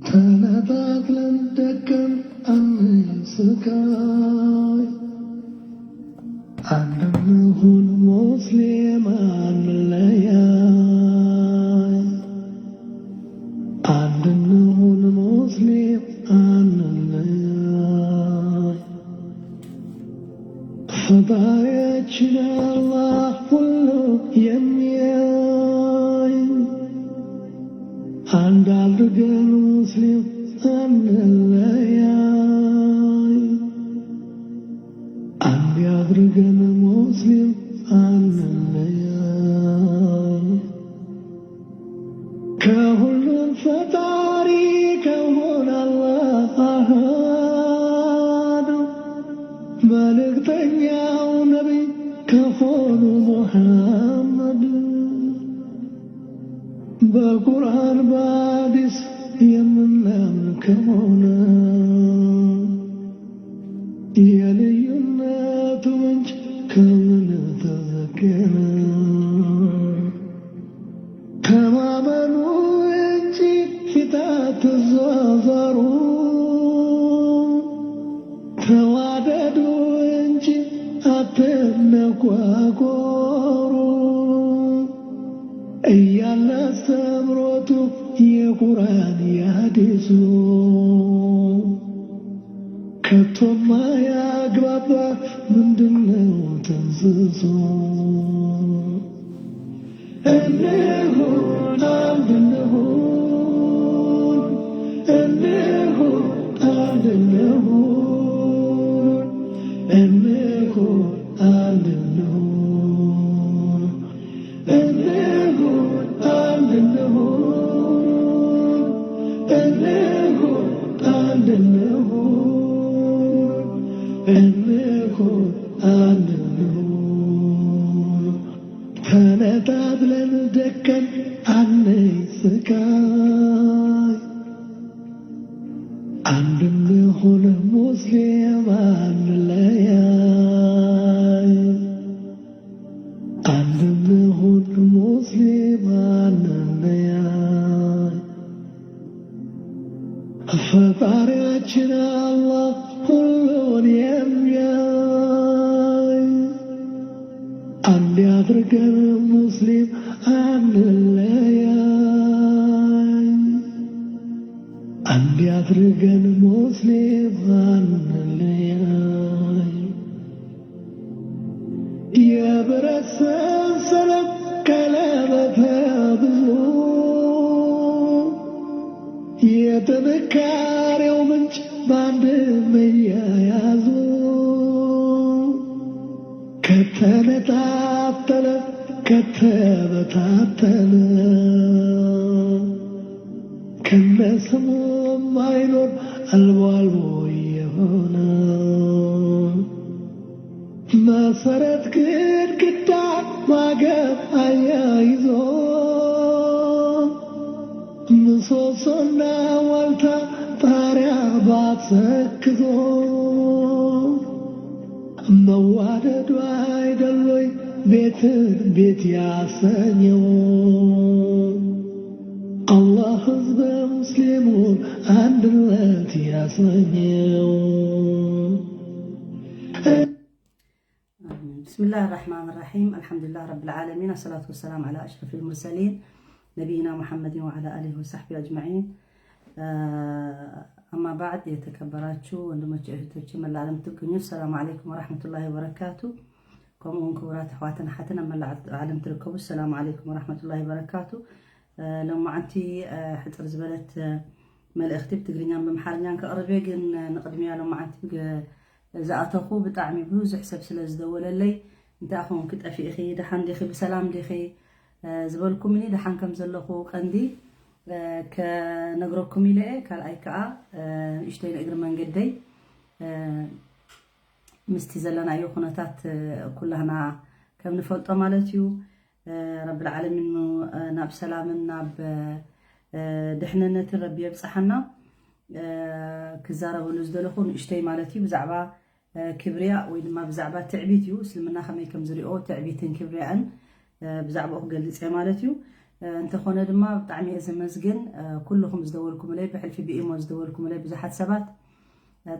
ተነጣጥለን ደቀን ኣንስቃይ፣ አንድ እንሁን ሙስሊም አንለያይ፣ አንድ እንሁን ሙስሊም አንለያይ። ፈጣሪያችን አላህ ሁሉ የሚያይ፣ አንድ አድርገን ሙስሊም አንለያይ፣ አንድ ያድርገን ሙስሊም አንለያይ። ከሁሉም ፈጣሪ ከሆነ አላህ አሃዱ፣ መልእክተኛው ነቢይ ከሆኑ ሙሐመድ፣ በቁርአን በሐዲስ የምናምን ከሆነ፣ የልዩነቱ ምንጭ ከምን ተዘገነ? ተማመኑ እንጂ ፊት አትዟዟሩ፣ ተዋደዱ እንጂ አትነቋቆሩ እያለ አስተምሮቱ የቁርአን የሐዲሱ፣ ከቶም ማያግባባ ምንድነው ጥንስሱ? እንሁን አንድ እንሁን፣ እንሁን አንድ እንሁን፣ እንሁን አንድ እንሁን፣ እንሁን አንድ እንሁን፣ እንሁን አንድ እንሁን፣ እንሁን አንድ እንሁን። ተነጣጥለን ደቀን አንይ ስቃይ፣ አንድ እንሁን ሙስሊም አንለያይ፣ አንድ እንሁን ሙስሊም አንለያይ። ፈጣሪያችን አላህ ሁሉን የሚያይ፣ አንድ ያድርገን ሙስሊም አንለያይ፣ አንድ ያድርገን ሙስሊም አንለያይ። የብረት ሰንሰለት ቀለበተ ብዙ፣ የጥንካሬው ምንጭ በአንድ መያያዙ፣ ከተነጣጠለ ከተበታተነ፣ ከነስሙ ማይኖር አልቦ አልቦ የሆነ፣ መሰረት ግድግዳ ማገር አያይዞ፣ ምሰሶና ዋልታ ጣሪያ ባትሰክዞ፣ መዋደዱ አይደሎይ ቤትን ቤት ያሰኘው? አላህ ህዝበ ሙስሊሙን አንድነት ያሰኘው። بسم الله الرحمن الرحيم. الحمد لله رب العالمين. الصلاة والسلام على أشرف المرسلين نبينا محمد وعلى آله وصحبه أجمعين. أما بعد، የተከበራችሁ ወንድሞች እህቶች፣ መላ ዓለም ትገኙ፣ السلام عليكم ورحمة الله وبركاته። ከምኡውን ክቡራት ኣሕዋትን ኣሓትን ኣብ መላእ ዓለም ትርከቡ፣ السلام عليكم ورحمة الله وبركاته። ሎማዓንቲ ሕፅር ዝበለት መልእኽቲ ብትግርኛን ብምሓርኛን ከቕርብ እየ፣ ግን ንቕድሚያ ሎማዓንቲ ዝኣተኹ ብጣዕሚ ብዙሕ ሰብ ስለ ዝደወለለይ፣ እንታይ ኮንኪ ጠፊእኺ፣ ደሓን ዲኺ፣ ብሰላም ዲኺ ዝበልኩምኒ፣ ደሓን ከም ዘለኹ ቀንዲ ከነግረኩም ኢለ እየ። ካልኣይ ከዓ ንእሽተይ ንእግሪ መንገደይ ምስቲ ዘለናዮ ኩነታት ኩላህና ከም ንፈልጦ ማለት እዩ። ረብል ዓለሚን ናብ ሰላምን ናብ ድሕንነትን ረቢ የብፅሓና። ክዛረበሉ ዝደለኹ ንእሽተይ ማለት እዩ ብዛዕባ ክብርያ ወይ ድማ ብዛዕባ ትዕቢት እዩ። እስልምና ከመይ ከም ዝሪኦ ትዕቢትን ክብርያእን ብዛዕባኡ ክገልጽ እየ ማለት እዩ። እንተኾነ ድማ ብጣዕሚ እየ ዘመስግን ኩልኹም ዝደወልኩምለይ፣ ብሕልፊ ብኢሞ ዝደወልኩምለይ ብዙሓት ሰባት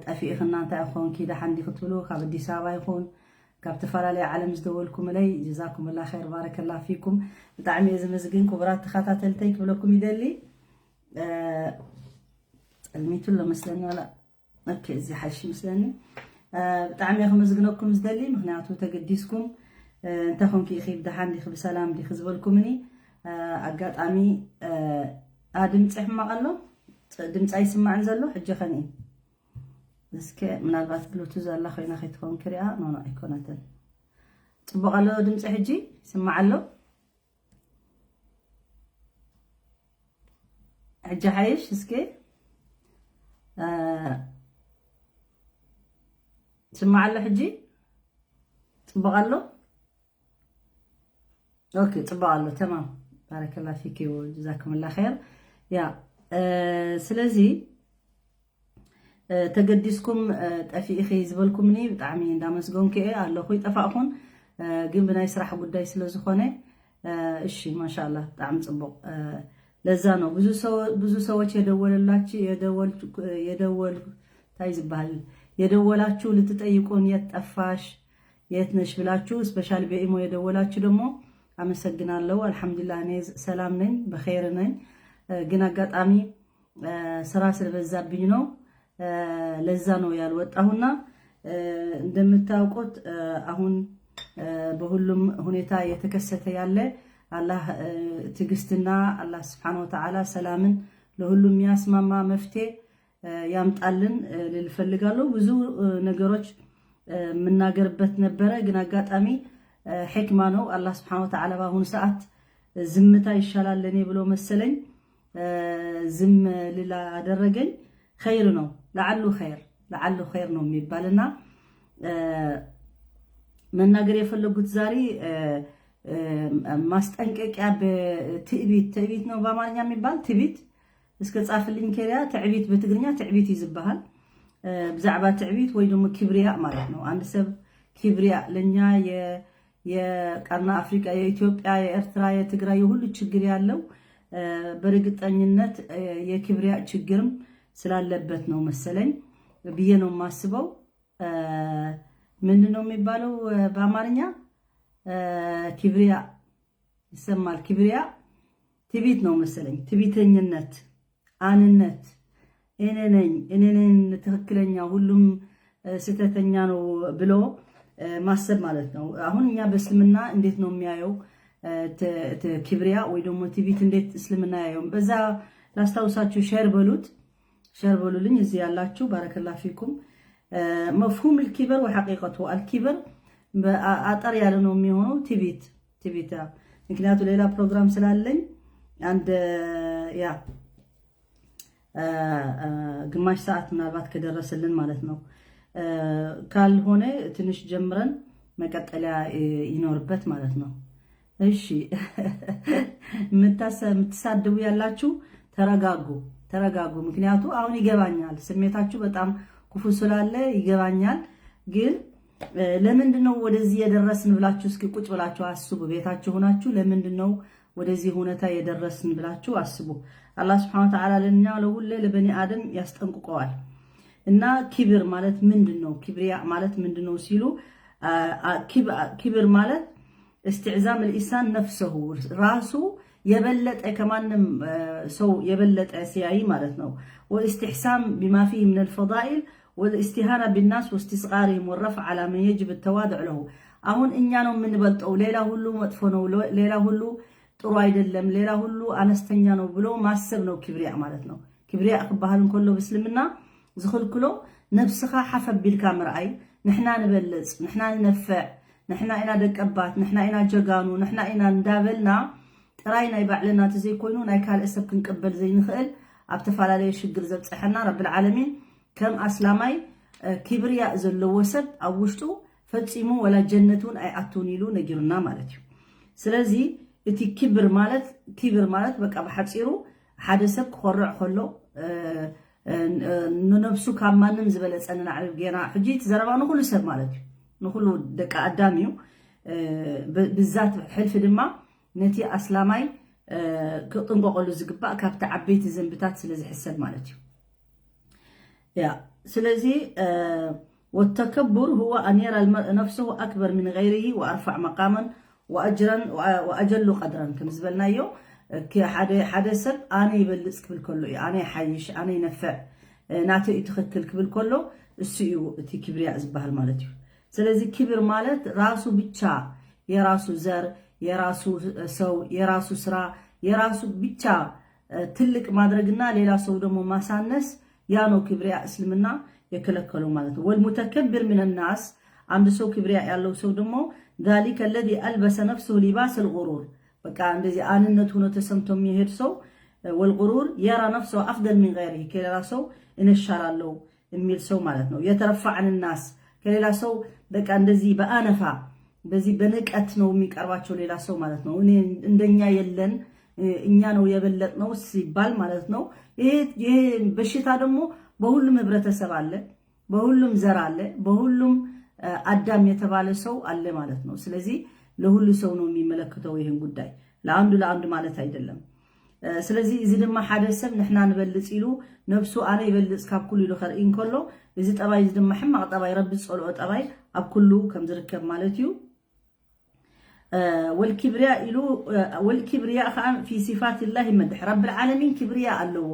ጠፊእኽና እንታይ ኾንኪ ደሓን ዲኺ ትብሉ ካብ ኣዲስ ኣበባ ይኹን ካብ ተፈላለየ ዓለም ዝደወልኩምለይ ጀዛኩምላ ኸይር ባረከላ ፊኩም። ብጣዕሚ እየ ዘመስግን ክቡራት ተኸታተልተይ ክብለኩም ይደሊ። ጸልሚቱ ኣሎ መስለኒ ዋላ ኦኬ፣ እዚ ሓይሽ ምስለኒ። ብጣዕሚ እየ ከመስግነኩም ዝደሊ፣ ምኽንያቱ ተገዲስኩም እንታይ ኮንኪ ኢኺ ብደሓን ዲኺ ብሰላም ዲኺ ዝበልኩምኒ። ኣጋጣሚ ድምፂ ሕማቕ ኣሎ፣ ድምፂ ኣይስማዕን ዘሎ። ሕጂ ኸኒ እስከ ምናልባት ብሉቱዝ ኣላ ኮይና ከይትኸውን ክሪኣ ኖኖ ኣይኮነትን። ፅቡቕ ኣሎ ድምፂ ሕጂ ይስማዕ ኣሎ። ሕጂ ሓይሽ እስኪ ስማዕ ኣሎ ሕጂ ጽቡቕ ኣሎ። ኦኬ ጽቡቕ ኣሎ። ተማም ባረከላ ፊኪ ወጀዛኩምላ ኸይር። ያ ስለዚ ተገዲስኩም ጠፊእኺ ዝበልኩምኒ ብጣዕሚ እንዳመስገንኩ እየ። ኣለኹ ይጠፋእኹን ግን ብናይ ስራሕ ጉዳይ ስለ ዝኾነ እሺ ማሻላ ብጣዕሚ ጽቡቕ። ለዛ ነው ብዙ ሰው ብዙ ሰዎች የደወለላችሁ የደወል የደወል ታይ ዝበሃል የደወላችሁ ልትጠይቁን የት ጠፋሽ የት ነሽ ብላችሁ ስፔሻሊ በኢሞ የደወላችሁ ደግሞ አመሰግናለሁ። አልሐምዱሊላህ እኔ ሰላም ነኝ በኸይር ነኝ። ግን አጋጣሚ ስራ ስለበዛብኝ ነው። ለዛ ነው ያልወጣሁና እንደምታውቁት አሁን በሁሉም ሁኔታ የተከሰተ ያለ አላህ ትዕግስትና አላህ ስብሓን ወተዓላ ሰላምን ለሁሉም የሚያስማማ መፍትሄ ያምጣልን ልል እፈልጋለሁ። ብዙ ነገሮች የምናገርበት ነበረ፣ ግን አጋጣሚ ሕክማ ነው። አላህ ስብሓን ወተዓላ በአሁኑ ሰዓት ዝምታ ይሻላል ለእኔ ብሎ መሰለኝ ዝም ልል አደረገኝ። ኸይር ነው ለዓሉ ኸይር ለዓሉ ኸይር ነው የሚባልና መናገር የፈለጉት ዛሬ ማስጠንቀቂያ በትዕቢት ትዕቢት ነው በአማርኛ የሚባል ትዕቢት እስከ ጻፍልኝ ኬሪያ ትዕቢት በትግርኛ ትዕቢት እዩ ዝበሃል። ብዛዕባ ትዕቢት ወይ ደግሞ ኪብሪያ ማለት ነው። አንድ ሰብ ኪብሪያ ለእኛ የቀርና አፍሪካ የኢትዮጵያ የኤርትራ የትግራይ የሁሉ ችግር ያለው በእርግጠኝነት የኪብሪያ ችግርም ስላለበት ነው መሰለኝ ብዬ ነው የማስበው። ምንድን ነው የሚባለው በአማርኛ? ኪብሪያ ይሰማል። ኪብሪያ ትዕቢት ነው መሰለኝ። ትዕቢተኝነት፣ አንነት፣ እኔ ነኝ እኔ ነኝ ትክክለኛ ሁሉም ስህተተኛ ነው ብሎ ማሰብ ማለት ነው። አሁን እኛ በእስልምና እንዴት ነው የሚያየው ኪብሪያ ወይ ደግሞ ትዕቢት እንዴት እስልምና ያየው? በዛ ላስታውሳችሁ ሸር በሉት ሸር በሉልኝ እዚህ ያላችሁ ባረከላ ፊኩም። መፍሁም الكبر وحقيقته الكبر አጠር ያለ ነው የሚሆነው ትዕቢት ትዕቢት። ምክንያቱ ሌላ ፕሮግራም ስላለኝ አንድ ያ ግማሽ ሰዓት ምናልባት ከደረሰልን ማለት ነው። ካልሆነ ትንሽ ጀምረን መቀጠሊያ ይኖርበት ማለት ነው። እሺ የምትሳደቡ ያላችሁ ተረጋጉ፣ ተረጋጉ። ምክንያቱ አሁን ይገባኛል፣ ስሜታችሁ በጣም ክፉ ስላለ ይገባኛል። ግን ለምንድን ነው ወደዚህ የደረስን ብላችሁ እስኪ ቁጭ ብላችሁ አስቡ። ቤታችሁ ሆናችሁ ለምንድን ነው ወደዚህ ሁኔታ የደረስን ብላችሁ አስቡ። አላህ ስብሐነ ወተዓላ ለእኛ ለሁሌ ለበኒ አደም ያስጠንቅቀዋል። እና ኪብር ማለት ምንድን ነው? ኪብሪያ ማለት ምንድን ነው ሲሉ ኪብር ማለት استعظام الإنسان نفسه ራሱ የበለጠ ከማንም ሰው የበለጠ ሲያይ ማለት ነው። والاستحسان بما فيه من الفضائل والاستهانة بالناس واستصغارهم والرفع على من يجب التواضع له። አሁን እኛ ነው የምንበልጠው፣ ሌላ ሁሉ መጥፎ ነው፣ ሌላ ሁሉ ጥሩ አይደለም፣ ሌላ ሁሉ አነስተኛ ነው ብሎ ማሰብ ነው ኪብሪያ ማለት ነው። ኪብሪያ ክበሃል እንከሎ ብእስልምና ዝኽልክሎ ነብስኻ ሓፍ ኣቢልካ ምርኣይ፣ ንሕና ንበልጽ፣ ንሕና ንነፍዕ፣ ንሕና ኢና ደቀባት፣ ንሕና ኢና ጀጋኑ፣ ንሕና ኢና እንዳበልና ጥራይ ናይ ባዕልና እንተዘይኮይኑ ናይ ካልእ ሰብ ክንቅበል ዘይንኽእል ኣብ ተፈላለየ ሽግር ዘብፀሐና ረብል ዓለሚን ከም ኣስላማይ ክብርያ ዘለዎ ሰብ ኣብ ውሽጡ ፈፂሙ ወላ ጀነት እውን ኣይኣትውን ኢሉ ነጊሩና ማለት እዩ። ስለዚ እቲ ክብር ማለት ክብር ማለት በቃ ብሓፂሩ ሓደ ሰብ ክኾርዕ ከሎ ንነብሱ ካብ ማንም ዝበለጸ ንናዕብ ጌና። ሕጂ እቲ ዘረባ ንኹሉ ሰብ ማለት እዩ፣ ንኹሉ ደቂ ኣዳም እዩ። ብዛት ሕልፊ ድማ ነቲ ኣስላማይ ክጥንቀቀሉ ዝግባእ ካብቲ ዓበይቲ ዘንብታት ስለ ዝሕሰብ ማለት እዩ። ያ ስለዚ ወተከቡር هو أن يرى المرء نفسه أكبر من غيره وأرفع مقاما وأجرا وأجل قدرا ከም ዝበልናዮ ሓደ ሰብ ኣነ ይበልፅ ክብል ከሎ እዩ፣ ኣነ ይሓይሽ፣ ኣነ ይነፍዕ፣ ናተ እዩ ትኽክል ክብል ከሎ እሱ እዩ እቲ ክብርያ ዝበሃል ማለት እዩ። ስለዚ ክብር ማለት ራሱ ብቻ የራሱ ዘር፣ የራሱ ሰው፣ የራሱ ስራ፣ የራሱ ብቻ ትልቅ ማድረግና ሌላ ሰው ደግሞ ማሳነስ ያ ነው ክብርያ እስልምና የከለከለው ማለት ነው። والمتكبر من الناس አንድ ሰው ክብርያ ያለው ሰው ደግሞ ذلك الذي ألبس نفسه لباس الغرور በቃ እንደዚህ አንነት ሆኖ ተሰምቶ የሚሄድ ሰው والغرور يرى نفسه أفضل من غيره ከሌላ ሰው እኔ እሻላለሁ የሚል ሰው ማለት ነው። يترفع عن الناس ከሌላ ሰው በቃ እንደዚህ በአነፋ በዚህ በንቀት ነው የሚቀርባቸው ሌላ ሰው ማለት ነው። እኔ እንደኛ የለን እኛ ነው የበለጥነው ሲባል ማለት ነው። ይሄ በሽታ ደግሞ በሁሉም ህብረተሰብ አለ፣ በሁሉም ዘር አለ፣ በሁሉም አዳም የተባለ ሰው አለ ማለት ነው። ስለዚህ ለሁሉ ሰው ነው የሚመለከተው ይህን ጉዳይ፣ ለአንዱ ለአንዱ ማለት አይደለም። ስለዚህ እዚ ድማ ሓደ ሰብ ንሕና ንበልፅ ኢሉ ነብሱ ኣነ ይበልፅ ካብ ኩሉ ኢሉ ከርኢ እንከሎ እዚ ጠባይ እዚ ድማ ሕማቕ ጠባይ ረቢ ዝፀልኦ ጠባይ ኣብ ኩሉ ከም ዝርከብ ማለት እዩ። ወልኪብርያ ኢሉ ወልኪብርያ ከዓ ፊ ሲፋት ላህ መድሕ ረቢ ዓለሚን ክብርያ ኣለዎ።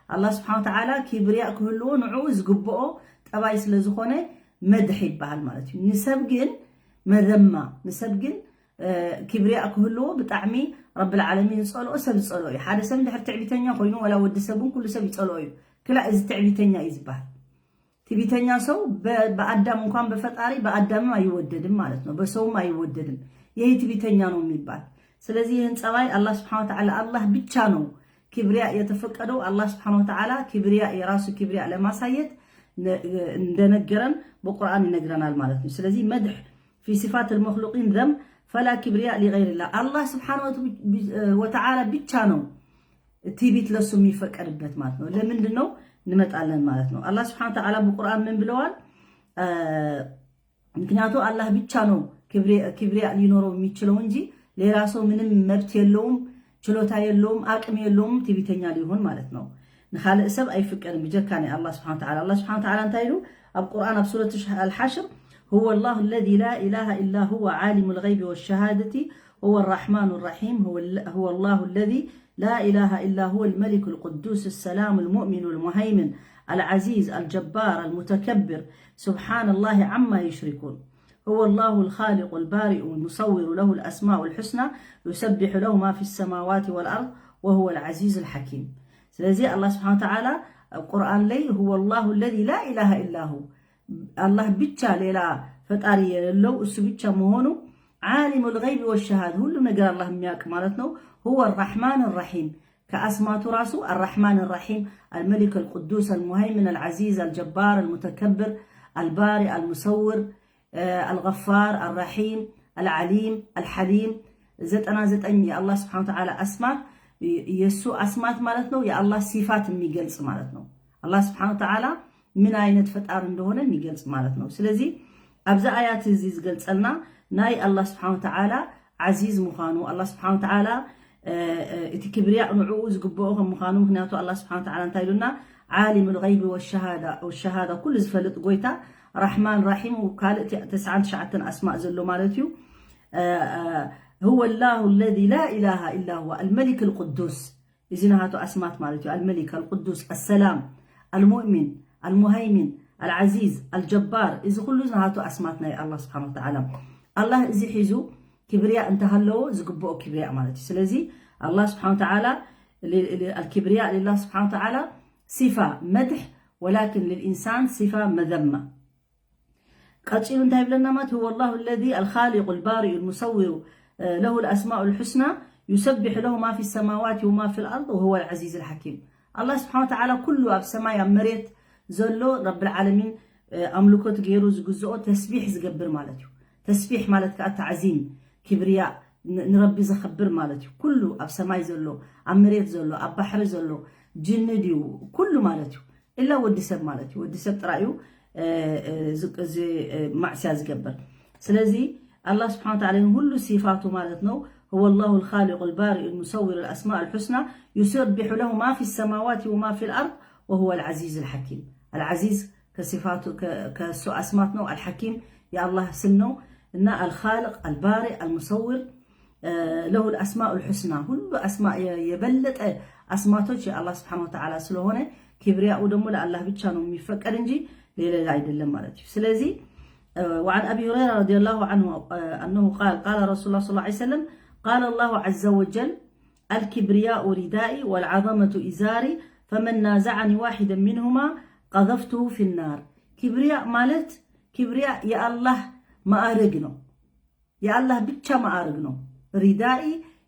ኣላ ስብሓን ተዓላ ክብርያ ክህልዎ ንዕኡ ዝግብኦ ጠባይ ስለ ዝኾነ መድሕ ይበሃል ማለት እዩ። ንሰብ ግን መዘማ፣ ንሰብ ግን ክብርያ ክህልዎ ብጣዕሚ ረብል ዓለሚን ዝፀልኦ ሰብ ዝፀልኦ እዩ። ሓደ ሰብ እንድሕር ትዕቢተኛ ኮይኑ ወላ ወዲ ሰብ እውን ኩሉ ሰብ ይፀልኦ እዩ። ክላ እዚ ትዕቢተኛ እዩ ዝበሃል። ትዕቢተኛ ሰው በአዳም እንኳን በፈጣሪ በአዳምም አይወደድም ማለት ነው፣ በሰውም አይወደድም። ይሄ ትዕቢተኛ ነው የሚባል። ስለዚህ ይህን ጸባይ አላህ ስብሐነ ወተዓላ አላህ ብቻ ነው ክብሪያ የተፈቀደው። አላህ ስብሐነ ወተዓላ ክብሪያ የራሱ ክብሪያ ለማሳየት እንደነገረን በቁርአን ይነግረናል ማለት ነው። ስለዚህ መድሕ في صفات المخلوقين ذم فلا كبرياء لغير الله። አላህ ስብሐነ ወተዓላ ብቻ ነው ትዕቢት ለሱ የሚፈቀድበት ማለት ነው። ለምንድን ነው እንመጣለን ማለት ነው። አላህ ስብሐነ ወተዓላ በቁርአን ምን ብለዋል? ምክንያቱ አላህ ብቻ ነው ክብሪያ ሊኖረው የሚችለው እንጂ ሌላ ሰው ምንም መብት የለውም፣ ችሎታ የለውም፣ አቅም የለውም ትዕቢተኛ ሊሆን ማለት ነው። ንኻልእ ሰብ ኣይፍቀድም ብጀካ ናይ አላህ ስብሐነ ወተዓላ። አላህ ስብሐነ ወተዓላ እንታይ ኢሉ ኣብ ቁርአን ኣብ ሱረት አልሓሽር هو الله الذي لا إله إلا هو عالم الغيب والشهادة هو الرحمن الرحيم هو الله الذي لا إله إلا هو الملك القدوس السلام المؤمن المهيمن العزيز الجبار المتكبر سبحان الله عما يشركون هو الله الخالق البارئ المصور له الأسماء الحسنى يسبح له ما في السماوات والأرض وهو العزيز الحكيم። ስለዚህ አላህ ስብሐነ ወተዓላ ቁርአን ላይ هو الله الذي لا إله إلا هو አላህ ብቻ ሌላ ፈጣሪ የሌለው እሱ ብቻ መሆኑ عالم الغيب والشهادة ሁሉ ነገር አላህ የሚያውቅ ማለት ነው። هو الرحمن الرحيم ከአስማቱ ራሱ الرحمن الرحيم الملك القدوس المهيمن العزيز الجبار المتكبر البارئ المصور الغفار الرحيم العليم الحليم ዘጠና ዘጠኝ የአላህ ስብሐነ ወተዓላ አስማት የእሱ አስማት ማለት ነው። የአላህ ሲፋት የሚገልጽ ማለት ነው። አላህ ስብሐነ ወተዓላ ምን አይነት ፈጣሪ እንደሆነ የሚገልጽ ማለት ነው። ስለዚህ ኣብዚ አያት እዚ ዝገልጸልና ናይ አላህ ስብሐነ ወተዓላ ዓዚዝ ምዃኑ፣ አላህ ስብሐነ ወተዓላ እቲ ክብርያ ንዕኡ ዝግብኦ ከም ምዃኑ፣ ምክንያቱ አላህ ስብሐነ ወተዓላ እንታይ ኢሉና? ዓሊም ልገይቢ ወሸሃዳ፣ ኩሉ ዝፈልጥ ጎይታ፣ ራሕማን ራሒም፣ ካልእ ተስዓን ትሽዓተን ኣስማእ ዘሎ ማለት እዩ። هو الله الذي لا إله إلا هو الملك القدوس እዚ ናሃቱ ኣስማት ማለት እዩ። الملك القدوس السلام المؤمن المهيمن العزيز الجبار እዚ ኩሉ ናሃቱ ኣስማት ናይ ኣላህ ስብሓን ወተዓላ። ኣላህ እዚ ሒዙ ክብርያ እንተሃለዎ ዝግብኦ ክብርያ ማለት እዩ። ስለዚ ኣላህ ስብሓን ወተዓላ الكبرياء لله سبحانه وتعالى صفة مدح ولكن للإنسان صفة مذمة። ቀጺሉ እንታይ ይብለና ማለት هو الله الذي الخالق البارئ المصور له الأسماء الحسنى يسبح له ما في السماوات وما في الأرض وهو العزيز الحكيم። ኣላህ ስብሓን ወተዓላ ኩሉ ኣብ ሰማይ ኣብ መሬት ዘሎ ረብል ዓለሚን ኣምልኮት ገይሩ ዝግዝኦ ተስቢሕ ዝገብር ማለት እዩ። ተስቢሕ ማለት ከዓ ታዕዚም ክብርያ ንረቢ ዘኸብር ማለት እዩ። ኩሉ ኣብ ሰማይ ዘሎ ኣብ መሬት ዘሎ ኣብ ባሕሪ ዘሎ ጅኒ ድዩ ኩሉ ማለት እዩ። إلا ወዲ ሰብ ማለት እዩ። ወዲ ሰብ ጥራይ እዩ እዚ ማዕስያ ዝገብር። ስለዚ ኣላህ ስብሓን ወተዓላ ይህን ሁሉ ሲፋቱ ማለት ነው። هو الله الخالق البارئ المصور الأسماء الحسنى يسبح له ما في السماوات وما في الأرض وهو العزيز الحكيم. العزيز ከሲፋቱ ከሱ ኣስማት ነው። አልሐኪም የአላህ ስም ነው። እና አልኻልቅ አልባሪ አልሙሰውር ለሁ አስማኡል ሑስና ሁሉ አስማ የበለጠ አስማቶች የአላህ ስብሓን ወተዓላ ስለሆነ ኪብሪያኡ ደግሞ ለአላህ ብቻ ነው የሚፈቀድ እንጂ ለሌላ አይደለም ማለት ነው። ስለዚህ وعن أبي هريرة رضي الله عنه أنه قال قال رسول الله صلى الله عليه وسلم قال الله عز وجل الكبرياء ردائي والعظمة إزاري فمن نازعني واحدا منهما قذفته في النار. ኪብሪያ ማለት ኪብሪያ የአላህ ማዕረግ ነው። የአላህ ብቻ ማዕረግ ነው። ሪዳኢ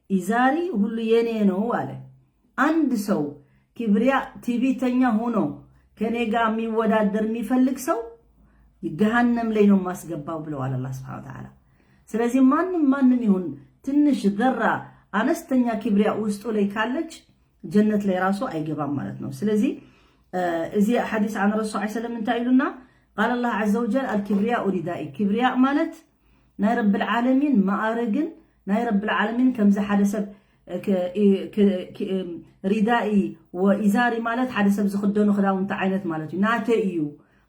ኢዛሪ ሁሉ የኔ ነው አለ። አንድ ሰው ኪብሪያ ትዕቢተኛ ሆኖ ከኔ ጋር የሚወዳደር የሚፈልግ ሰው ገሃነም ላይ ነው የማስገባው ብለዋል አላህ ስብሐነ ወተዓላ። ስለዚህ ማንም ማንም ይሁን ትንሽ ዘራ አነስተኛ ኪብሪያ ውስጡ ላይ ካለች ጀነት ላይ ራሱ አይገባም ማለት ነው። ስለዚህ እዚ ሐዲስ عن الرسول صلى الله عليه وسلم እንታይ ኢሉና قال الله عز وجل الكبرياء ردائي ኪብሪያ ማለት ናይ ረብል ዓለሚን ማዕረግን ናይ ረብል ዓለሚን ከምዚ ሓደ ሰብ ሪዳኢ ወኢዛሪ ማለት ሓደ ሰብ ዝኽደኑ ክዳውንቲ ዓይነት ማለት እዩ። ናተይ እዩ።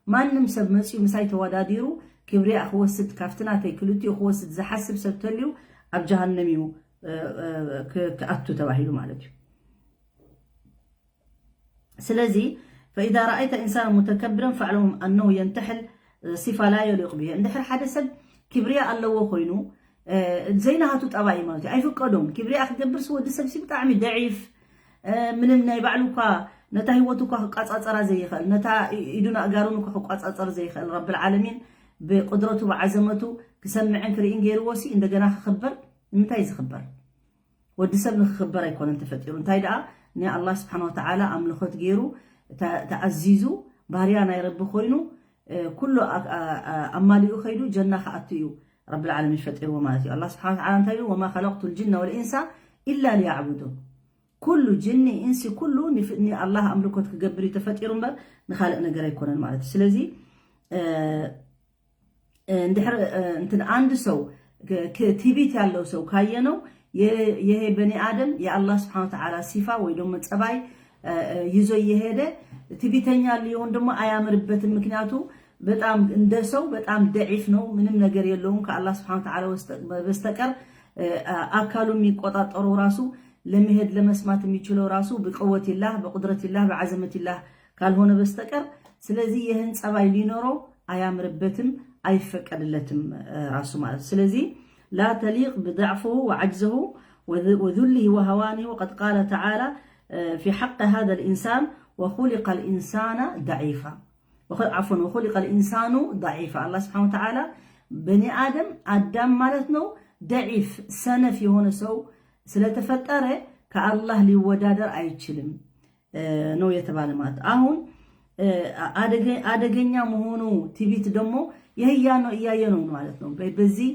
ማንም ሰብ መፅዩ ምሳይ ተወዳዲሩ ክብሪያ ክወስድ ካብቲ ናተይ ክልቲኡ ክወስድ ዝሓስብ ሰብ ተልዩ ኣብ ጀሃነም እዩ ክኣቱ ተባሂሉ ማለት እዩ። ስለዚ فإذا رأيت إنسانا متكبرا فاعلم أنه ينتحل صفة لا يليق به። እንድሕር ሓደ ሰብ ክብሪያ ኣለዎ ኮይኑ ዘይናሃቱ ጠባይ ማለት እዩ ኣይፍቀዶም። ክብሪያ ክገብርስ ወዲ ሰብ ሲ ብጣዕሚ ደዒፍ ምንም ናይ ባዕሉ እኳ ነታ ህይወቱ እኳ ክቋጻጸራ ዘይኽእል ነታ ኢዱን ኣእጋሩን እኳ ክቋጻጸር ዘይኽእል ረብል ዓለሚን ብቁድረቱ ብዓዘመቱ ክሰምዕን ክርእን ገይርዎ ሲ እንደገና ክኽበር ንምንታይ ዝኽበር? ወዲ ሰብ ንክኽበር ኣይኮነን ተፈጢሩ። እንታይ ደኣ ናይ ኣላህ ስብሓን ወተዓላ ኣምልኾት ገይሩ ተኣዚዙ ባርያ ናይ ረቢ ኮይኑ ኩሉ ኣማሊኡ ከይዱ ጀና ክኣቱ እዩ ረብል ዓለሚን ፈጢርዎ ማለት እዩ። ኣላህ ስብሓን ወተዓላ እንታይ ኢሉ ወማ ኸለቅቱ ልጅነ ወልኢንሳ ኢላ ሊያዕቡዱን። ኩሉ ጅኒ ኢንሲ ኩሉ ንኣላህ ኣምልኮት ክገብር እዩ ተፈጢሩ እምበር ንኻልእ ነገር ኣይኮነን ማለት እዩ። ስለዚህ እንድሕር እንትን አንድ ሰው ትዕቢት ያለው ሰው ካየነው ይሄ በኒ አደም የአላህ ስብሓን ወተዓላ ሲፋ ወይ ደግሞ ጸባይ ይዞ እየሄደ ትዕቢተኛ ሊሆን ደግሞ አያምርበትም። ምክንያቱ በጣም እንደ ሰው በጣም ደዒፍ ነው። ምንም ነገር የለውም ከአላህ ስብሓን ወተዓላ በስተቀር አካሉ የሚቆጣጠረው ራሱ ለመሄድ ለመስማት የሚችለው ራሱ ብቀወት ይላህ በቁድረት ይላህ በዓዘመት ይላህ ካልሆነ በስተቀር ስለዚህ ይህን ጸባይ ሊኖረው አያምርበትም፣ አይፈቀድለትም ራሱ ማለት። ስለዚህ لا تليق بضعفه وعجزه وذله وهوانه وقد قال تعالى في حق هذا الإنسان وخلق الإنسان ضعيفا عفوا وخلق الإنسان ضعيفا አላህ ስብሓን ወተዓላ በኒ አደም አዳም ማለት ነው ደዒፍ ሰነፍ የሆነ ሰው ስለተፈጠረ ከአላህ ሊወዳደር አይችልም ነው የተባለ ማለት አሁን አደገኛ መሆኑ ትዕቢት ደግሞ ይህያ ነው እያየ ነው ማለት ነው። በዚህ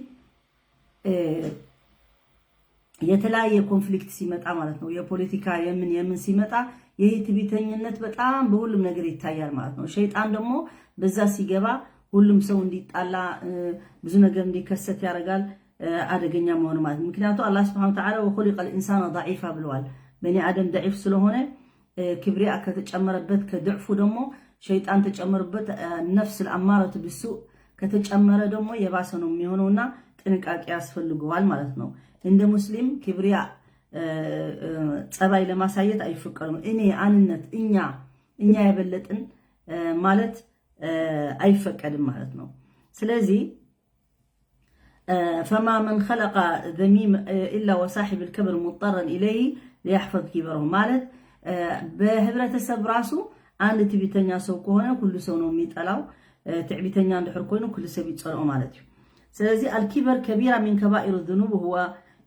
የተለያየ ኮንፍሊክት ሲመጣ ማለት ነው የፖለቲካ የምን የምን ሲመጣ ይህ ትዕቢተኝነት በጣም በሁሉም ነገር ይታያል ማለት ነው። ሸይጣን ደግሞ በዛ ሲገባ ሁሉም ሰው እንዲጣላ ብዙ ነገር እንዲከሰት ያደርጋል። አደገኛ መሆኑ ማለት ምክንያቱ አላህ ስብሓን ወተዓላ ወኹሊቀ ልኢንሳን ضعيفا ብለዋል። በኒ አደም ደዒፍ ስለሆነ ክብሪያ ከተጨመረበት ከድዕፉ ደግሞ ሸይጣን ተጨመረበት ነፍስ ለአማረቱ ቢሱእ ከተጨመረ ደግሞ የባሰ ነው የሚሆነውና ጥንቃቄ ያስፈልገዋል ማለት ነው። እንደ ሙስሊም ክብሪያ ጸባይ ለማሳየት አይፈቀድም። እኔ አንነት እኛ እኛ የበለጥን ማለት አይፈቀድም ማለት ነው። ስለዚህ فما من خلق ذميم إلا وصاحب الكبر مضطرا إليه ليحفظ كبره ማለት በህብረተሰብ ራሱ አንድ ትዕቢተኛ ሰው ከሆነ ሁሉ ሰው ነው የሚጠላው። ትዕቢተኛ እንድሕር ኮይኑ ኩሉ ሰብ ይጸልኦ ማለት እዩ። ስለዚህ الكبر كبيرة من كبائر الذنوب وهو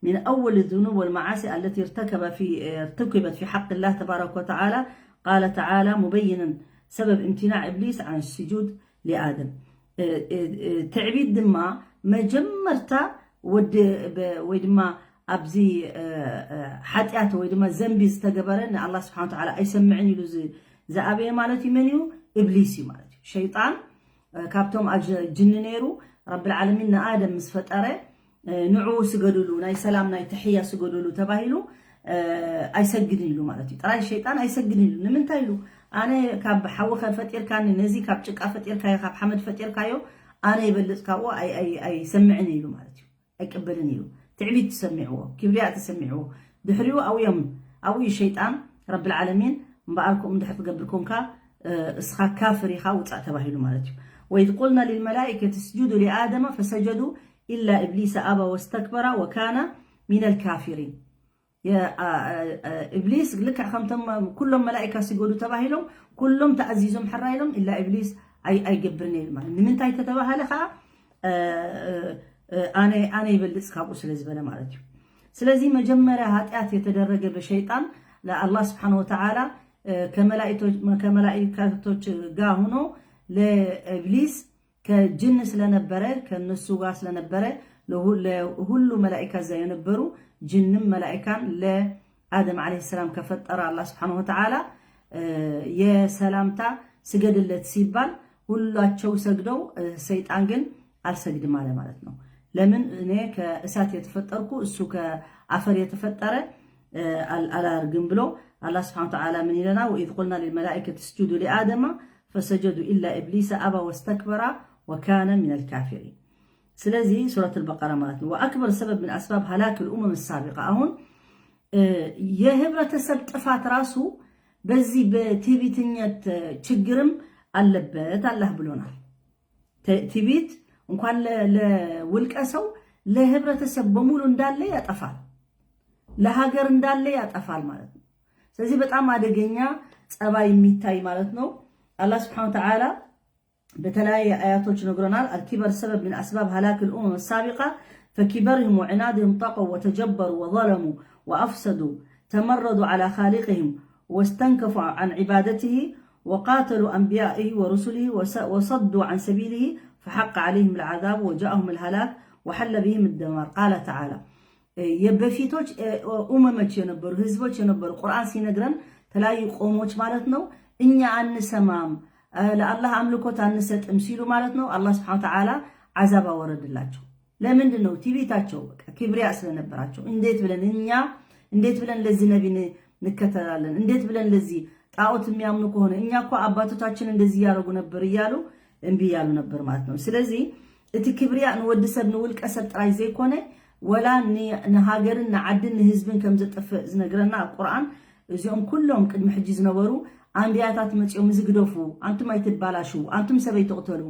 من أول الذنوب والمعاصي التي ارتكب في ارتكبت في حق الله تبارك وتعالى قال تعالى مبينا سبب امتناع إبليس عن السجود لآدم ትዕቢት ድማ መጀመርታ ወዲ ወይ ድማ ኣብዚ ሓጢኣት ወይ ድማ ዘንቢ ዝተገበረ ንኣላ ስብሓን ተዓላ ኣይሰምዕን ኢሉ ዝኣበየ ማለት እዩ መን እዩ? እብሊስ እዩ ማለት እዩ። ሸይጣን ካብቶም ጅኒ ነይሩ። ረብል ዓለሚን ንኣደም ምስ ፈጠረ ንዕኡ ስገዱሉ፣ ናይ ሰላም ናይ ተሕያ ስገዱሉ ተባሂሉ ኣይሰግድን ኢሉ ማለት እዩ። ጥራይ ሸይጣን ኣይሰግድን ኢሉ። ንምንታይ ኢሉ? ኣነ ካብ ሓዊ ፈጢርካኒ፣ ነዚ ካብ ጭቃ ፈጢርካዮ፣ ካብ ሓመድ ፈጢርካዮ፣ ኣነ ይበልጽ ካብኡ ኣይሰምዕን ኢሉ ማለት እዩ። ኣይቅበልን ኢሉ። ትዕቢት ተሰሚዕዎ፣ ክብርያ ተሰሚዕዎ። ድሕሪኡ ኣብዮም ኣብኡ ሸይጣን ረብል ዓለሚን እምበኣር ከምኡ እንድሕር ትገብር ኮንካ እስኻ ካፍር ኢኻ ውፃእ ተባሂሉ ማለት እዩ። وإذ قلنا للملائكة اسجدوا لآدم فسجدوا إلا إبليس أبى واستكبر وكان من الكافرين. እብሊስ ልክዕ ከምቶም ኩሎም መላእካ ስገዱ ተባሂሎም ኩሎም ተኣዚዞም ሕራ ኢሎም ኢላ እብሊስ ኣይገብርን ኢሉ ማለት። ንምንታይ ተተባሃለ ከዓ ኣነ ይበልፅ ካብኡ ስለ ዝበለ ማለት እዩ። ስለዚ መጀመርያ ኃጢአት የተደረገ በሸይጣን ለአላህ ስብሓን ወተዓላ ከመላእካቶች ጋር ሆኖ ለእብሊስ ከጅን ስለነበረ ከነሱ ጋር ስለነበረ ለሁሉ መላእካ እዛ የነበሩ ጅንም መላእካን ለአደም ዓለይሂ ሰላም ከፈጠረ አላህ ስብሓን ወተዓላ የሰላምታ ስገድለት ሲባል ሁላቸው ሰግደው ሰይጣን ግን አልሰግድም አለ ማለት ነው። ለምን እኔ ከእሳት የተፈጠርኩ እሱ ከአፈር የተፈጠረ አላርግም ብሎ አላህ ስብሓን ወተዓላ ምን ይለና? وإذ قلنا للملائكة اسجدوا لآدم فسجدوا إلا إبليس أبى واستكبر وكان من الكافرين. ስለዚ ሱረት البقرة ማለት ነው። وأكبر سبب من أسباب هلاك الأمم السابقة አሁን የህብረተሰብ ጥፋት ራሱ በዚህ በትዕቢተኝነት ችግርም አለበት አላህ ብሎናል። ትዕቢት እንኳን ለውልቀ ሰው ለህብረተሰብ በሙሉ እንዳለ ያጠፋል፣ ለሀገር እንዳለ ያጠፋል ማለት ነው። ስለዚህ በጣም አደገኛ ጸባይ የሚታይ ማለት ነው። አላህ ስብሓን ወተዓላ በተለያየ አያቶች ነግሮናል። الكبر سبب من أسباب هلاك الأمم السابقة فكبرهم وعنادهم طغوا وتجبروا وظلموا وأفسدوا تمردوا على خالقهم واستنكفوا عن عبادته وقاتلوا أنبيائه ورسله وصدوا عن سبيله فحق عليهم العذاب وجاءهم الهلاك وحل بهم الدمار. قال تعالى የበፊቶች ኡመመች የነበሩ ህዝቦች የነበሩ ቁርአን ሲነግረን ተለያዩ ቆሞች ማለት ነው። እኛ አንሰማም ለአላህ አምልኮት አንሰጥም ሲሉ ማለት ነው። አላህ ስብሐነ ወተዓላ አዛብ አወረድላቸው። ለምንድን ነው? ትዕቢታቸው በቃ ክብሪያ ስለነበራቸው። እንዴት ብለን እኛ እንዴት ብለን ለዚህ ነቢ ንከተላለን? እንዴት ብለን ለዚህ ጣዖት የሚያምኑ ከሆነ እኛ እኮ አባቶቻችን እንደዚህ ያደረጉ ነበር እያሉ እምቢ እያሉ ነበር ማለት ነው። ስለዚህ እቲ ክብሪያ ንወዲ ሰብ ንውልቀ ሰብ ጥራይ ዘይኮነ ወላ ንሃገርን ንዓድን ንህዝብን ከም ዘጥፍእ ዝነግረና ኣብ ቁርኣን እዚኦም ኩሎም ቅድሚ ሕጂ ዝነበሩ ኣንብያታት መፂኦም እዚ ግደፉ፣ ኣንቱም ኣይትባላሹ፣ ኣንቱም ሰብ ኣይትቕተሉ፣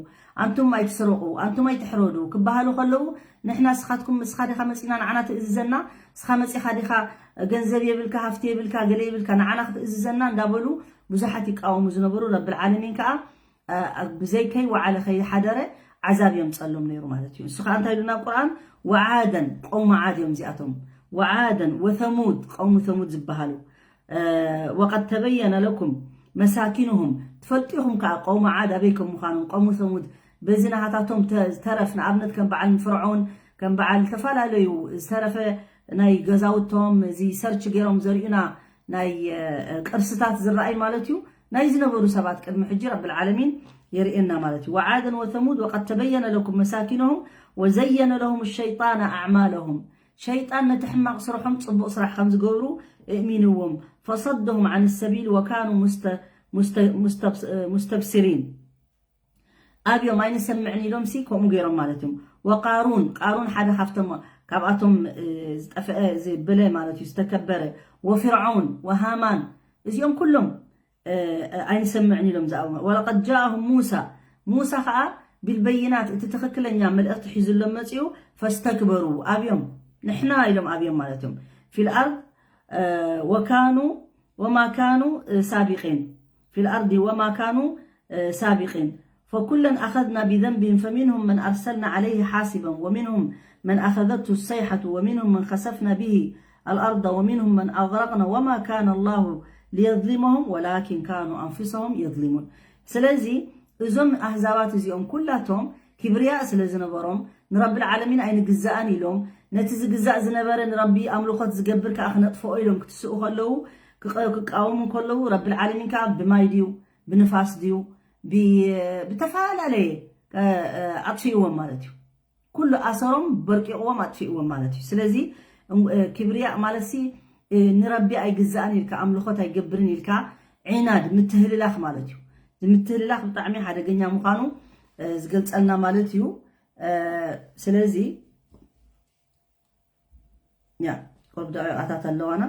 ኣንቱም ኣይትስረቑ፣ ኣንቱም ኣይትሕረዱ ክበሃሉ ከለዉ ንሕና ስኻትኩም ስኻ ዲኻ መፂና ንዓና ትእዝዘና፣ ስኻ መፂኻ ዲኻ ገንዘብ የብልካ ሃፍቲ የብልካ ገለ የብልካ ንዓና ክትእዝዘና እንዳበሉ ብዙሓት ይቃወሙ ዝነበሩ ረብል ዓለሚን ከዓ ብዘይ ከይወዓለ ከይሓደረ ዓዛብ የምፀሎም ነይሩ ማለት እዩ። ንሱ ከዓ እንታይ ኢሉ ናብ ቁርኣን ወዓደን ቀውሚ ዓድ እዮም እዚኣቶም ወዓደን ወተሙድ ቀውሚ ተሙድ ዝበሃሉ وقد تبين لكم مساكنهم ትፈልጡ ኢኹም ከዓ ቀውሚ ዓድ ኣበይ ከም ምዃኖም ቀውሚ ተሙድ በዚ ናሃታቶም ዝተረፍ ንኣብነት ከም በዓል ፍርዖን ከም በዓል ዝተፈላለዩ ዝተረፈ ናይ ገዛውቶም እዚ ሰርች ገይሮም ዘርእዩና ናይ ቅርስታት ዝረኣይ ማለት እዩ ናይ ዝነበሩ ሰባት ቅድሚ ሕጂ ረብል ዓለሚን የርእየና ማለት እዩ وعادا وثمود وقد تبين لكم مساكنهم وزين لهم الشيطان أعمالهم ሸይጣን ነቲ ሕማቕ ስርሖም ጽቡቕ ስራሕ ከም ዝገብሩ እእሚንዎም فصدهم عن السبيل وكانوا مستبصرين ኣብዮም ኣይንሰምዕን ኢሎም ሲ ከምኡ ገይሮም ማለት እዮም። ወቃሩን ቃሩን ሓደ ካብቶም ካብኣቶም ዝጠፍአ ዝብለ ማለት እዩ ዝተከበረ ወፍርዓውን ወሃማን እዚኦም ኩሎም ኣይንሰምዕን ኢሎም ዝኣው ወለቀድ ጃአሁም ሙሳ ሙሳ ከዓ ቢልበይናት እቲ ትኽክለኛ መልእኽቲ ሒዙሎም መፅኡ ፈስተክበሩ ኣብዮም ንሕና ኢሎም ኣብዮም ማለት እዮም ፊልኣርድ ወካኑ ወማ ካኑ ሳቢቂን ፊልኣርድ ወማ ካኑ ሳቢቂን فكلا أخذنا بذنبهم فمنهم من أرسلنا عليه حاصبا ومنهم من أخذته الصيحة ومنهم من خسفنا به الأرض ومنهم من أغرقنا وما كان الله ليظلمهم ولكن كانوا أنفسهم يظلمون ስለዚ እዞም ኣህዛባት እዚኦም ኩላቶም ክብርያ ስለ ዝነበሮም ንረቢ ዓለሚን ኣይንግዛእን ኢሎም ነቲ ዝግዛእ ዝነበረ ንረቢ ኣምልኾት ዝገብር ከዓ ክነጥፍኦ ኢሎም ክትስኡ ከለዉ ክቃወሙ ከለዉ ረብል ዓለሚን ከዓ ብማይ ድዩ ብንፋስ ድዩ ብተፈላለየ ኣጥፊእዎም ማለት እዩ። ኩሉ ኣሰሮም በርቂቕዎም ኣጥፊእዎም ማለት እዩ። ስለዚ ክብርያእ ማለት ሲ ንረቢ ኣይግዛእን ኢልካ ኣምልኾት ኣይገብርን ኢልካ ዒናድ ምትህልላኽ ማለት እዩ። ምትህልላኽ ብጣዕሚ ሓደገኛ ምዃኑ ዝገልጸልና ማለት እዩ። ስለዚ ያ ቁሩብ ደቂቓታት ኣለዋና።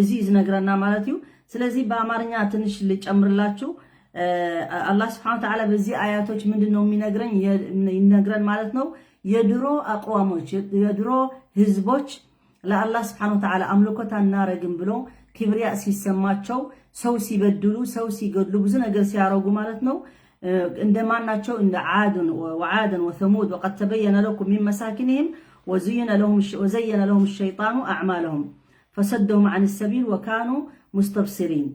እዚ ዝነግረና ማለት እዩ። ስለዚህ በአማርኛ ትንሽ ልጨምርላችሁ። አላህ ስብሐነ ወተዓላ በዚህ አያቶች ምንድን ነው የሚነግረን ይነግረን ማለት ነው። የድሮ አቅዋሞች የድሮ ህዝቦች ለአላህ ስብሐነ ወተዓላ አምልኮት አናረግም ብሎ ክብሪያ ሲሰማቸው ሰው ሲበድሉ ሰው ሲገድሉ ብዙ ነገር ሲያረጉ ማለት ነው። እንደማን ናቸው? እንደ ዓድን ወዓደን ወሰሙድ ወቀድ ተበየነ ለኩም ሚን መሳኪንህም ወዘየነ ለሁም ሸይጣኑ አዕማለሁም ፈሰደሁም አን ሰቢል ወካኑ ሙስተብሲሪን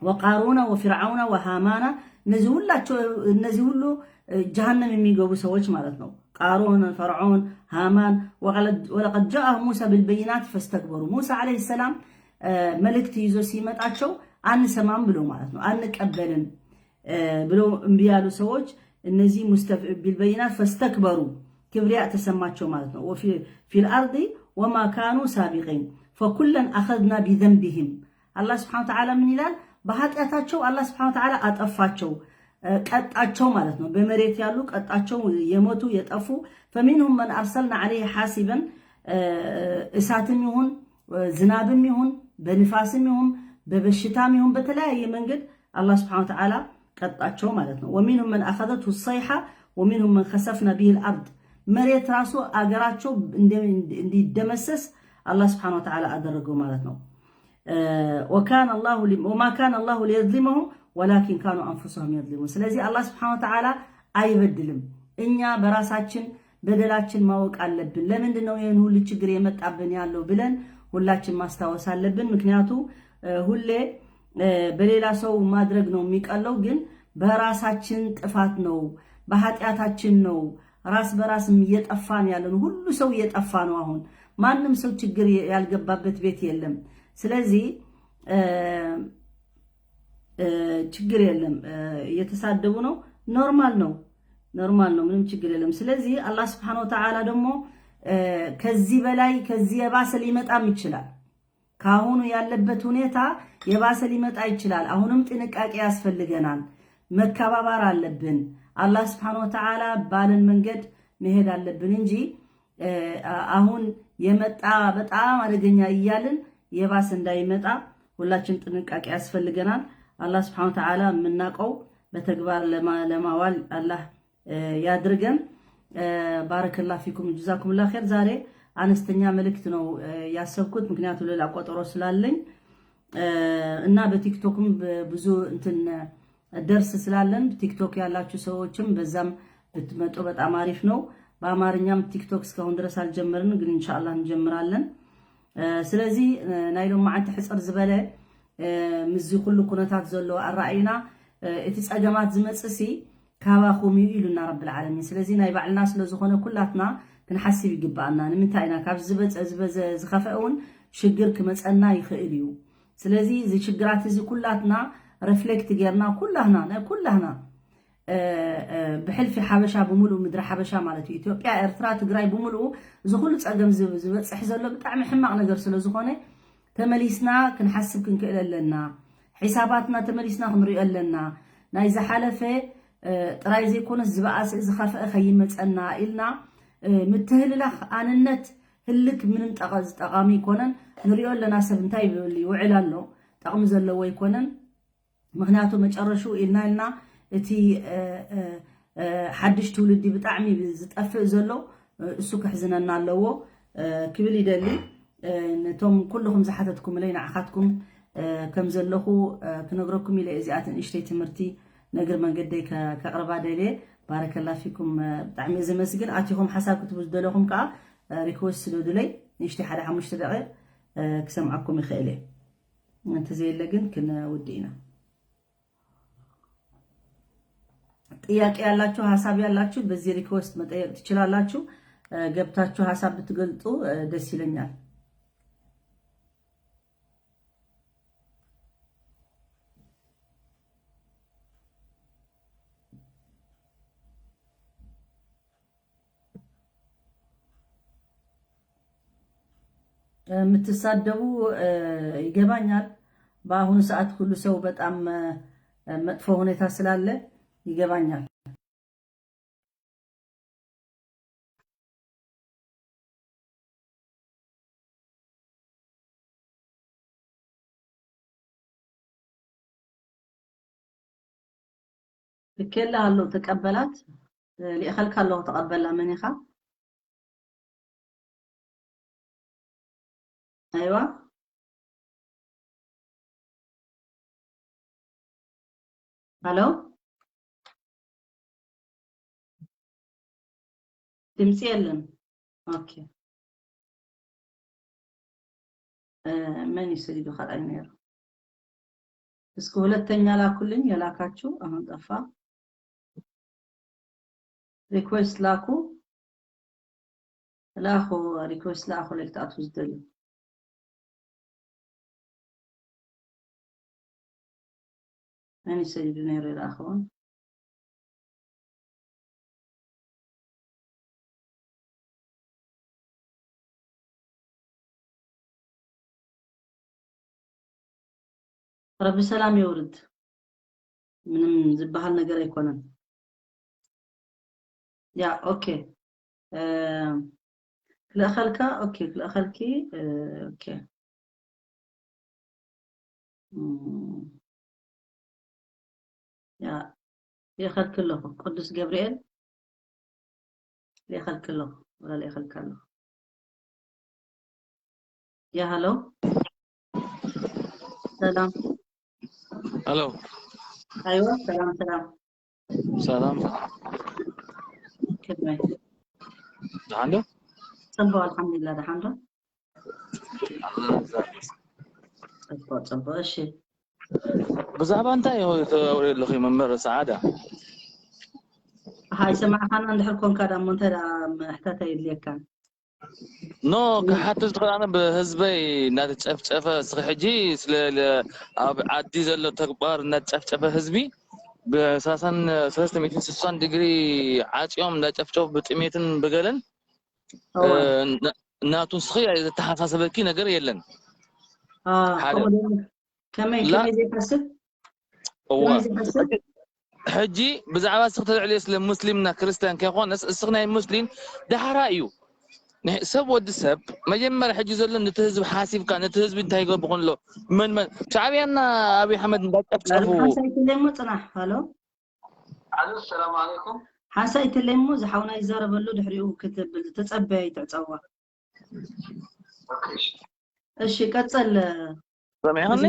ወቃሩነ ወፊርዓውነ ወሃማና እነዚህ ሁላቸው እነዚህ ሁሉ ጀሃነም የሚገቡ ሰዎች ማለት ነው። ቃሩን፣ ፈርዖን፣ ሃማን ወለቀድ ጃአ ሙሳ ብልበይናት ፈስተክበሩ። ሙሳ ዓለይሂ ሰላም መልእክት ይዞ ሲመጣቸው አንሰማም ብሎ ማለት ነው። አንቀበልም ብሎ እምቢ ያሉ ሰዎች እነዚህ ቢልበይናት ፈስተክበሩ ክብሪያ ተሰማቸው ማለት ነው። ፊል አርዲ ወማ ካኑ ሳቢቂን ፈኩለን አኸዝና ቢዘንቢህም። አላህ ስብሐነ ወተዓላ ምን ይላል? በኃጢአታቸው አላህ ስብሐነ ወተዓላ አጠፋቸው፣ ቀጣቸው ማለት ነው። በመሬት ያሉ ቀጣቸው፣ የሞቱ የጠፉ። ፈሚንሁም መን አርሰልና ዐለይሂ ሐሲበን፣ እሳትም ይሁን ዝናብም ይሁን በንፋስም ይሁን በበሽታም ይሁን በተለያየ መንገድ አላህ ስብሐነ ወተዓላ ቀጣቸው ማለት ነው። ወሚንሁም መን አኸዘትሁ ሰይሐ ወሚንሁም መን ከሰፍና ቢሂል አርድ፣ መሬት ራሱ አገራቸው እንዲደመሰስ አላህ ስብሐነ ወተዓላ አደረገው ማለት ነው። ወማ ካነ አላሁ ሊየዝሊመሁም ወላኪን ካኑ አንፉሰሁም የዝሊሙን። ስለዚህ አላህ ስብሐነ ወተዓላ አይበድልም። እኛ በራሳችን በደላችን ማወቅ አለብን። ለምንድን ነው ይህን ሁሉ ችግር የመጣብን ያለው ብለን ሁላችን ማስታወስ አለብን። ምክንያቱ ሁሌ በሌላ ሰው ማድረግ ነው የሚቀለው፣ ግን በራሳችን ጥፋት ነው፣ በኃጢአታችን ነው። ራስ በራስ እየጠፋን ያለን ሁሉ ሰው እየጠፋ ነው። አሁን ማንም ሰው ችግር ያልገባበት ቤት የለም። ስለዚህ ችግር የለም። እየተሳደቡ ነው፣ ኖርማል ነው፣ ኖርማል ነው፣ ምንም ችግር የለም። ስለዚህ አላህ ስብሐነ ወተዓላ ደግሞ ከዚህ በላይ ከዚህ የባሰ ሊመጣም ይችላል። ከአሁኑ ያለበት ሁኔታ የባሰ ሊመጣ ይችላል። አሁንም ጥንቃቄ ያስፈልገናል። መከባባር አለብን። አላህ ስብሐነ ወተዓላ ባለን መንገድ መሄድ አለብን እንጂ አሁን የመጣ በጣም አደገኛ እያልን የባሰ እንዳይመጣ ሁላችን ጥንቃቄ ያስፈልገናል። አላህ ስብሐነ ወተዓላ የምናውቀው በተግባር ለማዋል አላህ ያድርገን። ባረከላ ፊኩም ጀዛኩምላ ኸይር። ዛሬ አነስተኛ መልእክት ነው ያሰብኩት፣ ምክንያቱ ሌላ ቆጠሮ ስላለኝ እና በቲክቶክም ብዙ እንትን ደርስ ስላለን ቲክቶክ ያላችሁ ሰዎችም በዛም ብትመጡ በጣም አሪፍ ነው። በአማርኛም ቲክቶክ እስካሁን ድረስ አልጀመርን፣ ግን ኢንሻአላህ እንጀምራለን። ስለዚህ ናይ ሎማዓንቲ ሕፅር ዝበለ ምስዚ ኩሉ ኩነታት ዘሎ ኣረኣይና እቲ ፀገማት ዝመፅእ ሲ ካባኹም እዩ ኢሉና ረብል ዓለሚን። ስለዚ ናይ ባዕልና ስለ ዝኾነ ኩላትና ክንሓስብ ይግባኣና። ንምንታይ ኢና ካብ ዝበፀ ዝበዘ ዝኸፈአ እውን ሽግር ክመፀና ይኽእል እዩ። ስለዚ እዚ ሽግራት እዚ ኩላትና ሪፍሌክት ጌርና ኩላህና ናይ ኩላህና ብሕልፊ ሓበሻ ብምሉኡ ምድሪ ሓበሻ ማለት እዩ ኢትዮጵያ ኤርትራ ትግራይ ብምሉኡ እዚ ኩሉ ፀገም ዝበፅሕ ዘሎ ብጣዕሚ ሕማቕ ነገር ስለ ዝኾነ ተመሊስና ክንሓስብ ክንክእል ኣለና። ሒሳባትና ተመሊስና ክንሪኦ ኣለና። ናይ ዝሓለፈ ጥራይ ዘይኮነስ ዝበኣሰ ዝኸፍአ ከይመፀና ኢልና ምትህልላኽ ኣንነት ህልክ ምንም ጠቓሚ ኣይኮነን። ንሪኦ ኣለና ሰብ እንታይ ይብል ይውዕል ኣሎ፣ ጠቕሚ ዘለዎ ኣይኮነን። ምክንያቱ መጨረሽኡ ኢልና ኢልና እቲ ሓድሽ ትውልዲ ብጣዕሚ ዝጠፍእ ዘሎ እሱ ክሕዝነና ኣለዎ ክብል ይደሊ። ነቶም ኩልኹም ዝሓተትኩምለይ ንዓኻትኩም ከም ዘለኹ ክነግረኩም ኢለ እዚኣትን እሽተይ ትምህርቲ ነግር መንገደይ ከቕርባ ደልየ። ባረከላ ፊኩም። ብጣዕሚ ዘመስግን። ኣቲኹም ሓሳብ ክትቡ ዝደለኹም ከዓ ሪክወስት ስደዱለይ። ንእሽተይ ሓደ ሓሙሽተ ደቂቕ ክሰምዓኩም ይኽእል እየ። እንተዘየለ ግን ክንውዲ ኢና። ጥያቄ ያላችሁ ሀሳብ ያላችሁ በዚህ ሪክወስት መጠየቅ ትችላላችሁ። ገብታችሁ ሀሳብ ብትገልጡ ደስ ይለኛል። የምትሳደቡ ይገባኛል። በአሁኑ ሰዓት ሁሉ ሰው በጣም መጥፎ ሁኔታ ስላለ ይገባኛል። ልኬላ ኣሎ ተቀበላት። ልእኸልካ ኣለኹ ተቀበላ። መን ኢኻ? ኣይዋ። ሃሎ። ድምፂ የለን። ኦኬ። መን እዩ ሰዲዱ ካልኣይ ነይሩ? እስኪ ሁለተኛ ላኩልኝ። የላካችሁ አሁን ጠፋ። ሪኩዌስት ላኩ። ላኩ። ሪኩዌስት ላኩ ለክትኣቱ ዝደልዩ። መን ይሰድዱ ነይሩ ይረኣኽዎም። ረቢ ሰላም የውርድ። ምንም ዝበሃል ነገር ኣይኮነን። ያ ኦኬ። ክልእኸልካ ኦኬ፣ ክልእኸልኪ ኦኬ። ያ ይኸልክ ኣለኹ። ቅዱስ ገብርኤል ይኸልክ ኣለኹ። ወላ ይኸልክ ኣለኹ። ያ ሃሎ። ሰላም። ሃሎ። ኣይዋ፣ ሰላም ሰላም። ሰላም። ከመይ? ደሓን ዶ? ጽቡቕ፣ ኣልሓምዱሊላህ። ደሓን ዶ? ጽቡቕ ጽቡቕ። እሺ፣ ብዛዕባ እንታይ ተወሪ ኣለኹ? መምህር ሰዓዳ። ሃይ ሰማዕካና እንድሕር ኮንካ ዳሞ እንታይ ደኣ ምሕታት ኣየድልየካን? ኖ ክሓትት ዝኽእል ኣነ ብህዝበይ እናተጨፍጨፈ እስኺ ሕጂ ስለ ኣብ ዓዲ ዘሎ ተግባር እናተጨፍጨፈ ህዝቢ ብሳሳን ሰለስተ ሚእትን ስሳን ዲግሪ ዓፅዮም እንዳጨፍጨፉ ብጥሜትን ብገለን ናቱ ንስኺ ዘተሓሳሰበኪ ነገር የለን። ከመይ ከመይ ዘይሓስብ እዋ ሕጂ ብዛዕባ እስኺ ተልዕልዮ ስለ ሙስሊምና ክርስቲያን ከይኮነስ እስኺ ናይ ሙስሊም ዳሕራ እዩ። ሰብ ወዲ ሰብ መጀመርያ ሕጂ ዘሎ ነቲ ህዝቢ ሓሲብካ ነቲ ህዝቢ እንታይ ይገብር ኣሎ መን መን ሻዕብያና ኣብይ ኣሕመድ እንዳጨፍጨፉ ሓንሳይ ትለሞ ጽናሕ። ሃሎ ኣሉ ሰላም ኣለይኩም። ሓንሳይ ትለሞ ዝሓውና ይዛረበሉ ድሕሪኡ ክትብል ተጸበይ ትዕጸዋ። እሺ ቀጸል። ሰሚዕኽኒ?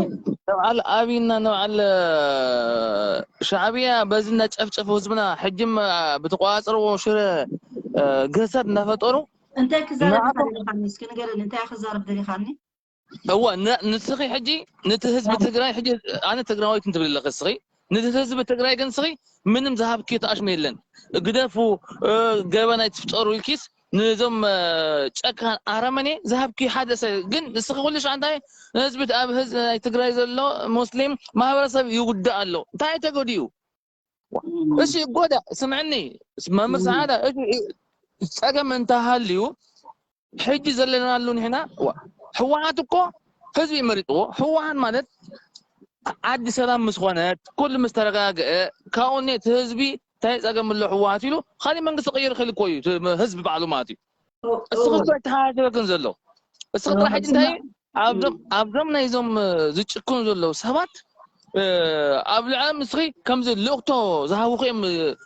ንብዓል ኣብይና ንብዓል ሻዕብያ በዚ እናጨፍጨፉ ህዝብና ሕጅም ብተቋጻጽርዎ ሽረ ግህሰት እናፈጠሩ እንታይ ክዛረብ ደሊኻኒ እስኪ ንገረኒ እንታይ ክዛረብ ደሊኻኒ? እወ ንስኺ ሕጂ ነቲ ህዝቢ ትግራይ ሕጂ ኣነ ትግራወይት እንትብል ኣለኺ እስኺ ነቲ ህዝቢ ትግራይ ግን እስኺ ምንም ዝሃብኪ ተኣሽሙ የለን ግደፉ ገበን ኣይትፍጠሩ ኢልኪስ ንዞም ጨካን ኣረመኔ ዝሃብኪ ሓደ ሰብ ግን እስኺ ኩሉ ሻዕ እንታይ ህዝቢ ኣብ ህዝቢ ናይ ትግራይ ዘሎ ሙስሊም ማህበረሰብ ይጉዳእ ኣሎ እንታይ ተጎዲኡ እሺ ይጎዳእ ስምዕኒ መምህር ሰዓዳ ጸገም እንተሃልዩ ሕጂ ዘለናሉ ንሕና ህወሓት እኮ ህዝቢ መሪጥዎ ህወሓት ማለት ዓዲ ሰላም ምስ ኾነት ኩሉ ምስ ተረጋግአ ካብኡ እቲ ህዝቢ እንታይ ፀገም ኣሎ ህወሓት ኢሉ ካሊእ መንግስቲ ቀይር ክእል እኮ እዩ ህዝቢ ባዕሉ ማለት እዩ እስኺ እኮ ኣይተሓሳሰበክን ዘሎ እስኺ ጥራሕ ሕጂ እንታይ ኣብዞም ናይዞም ዝጭክኑ ዘለዉ ሰባት ኣብ ልዕሊ ምስኺ ከምዚ ልእክቶ ዝሃብኹ እዮም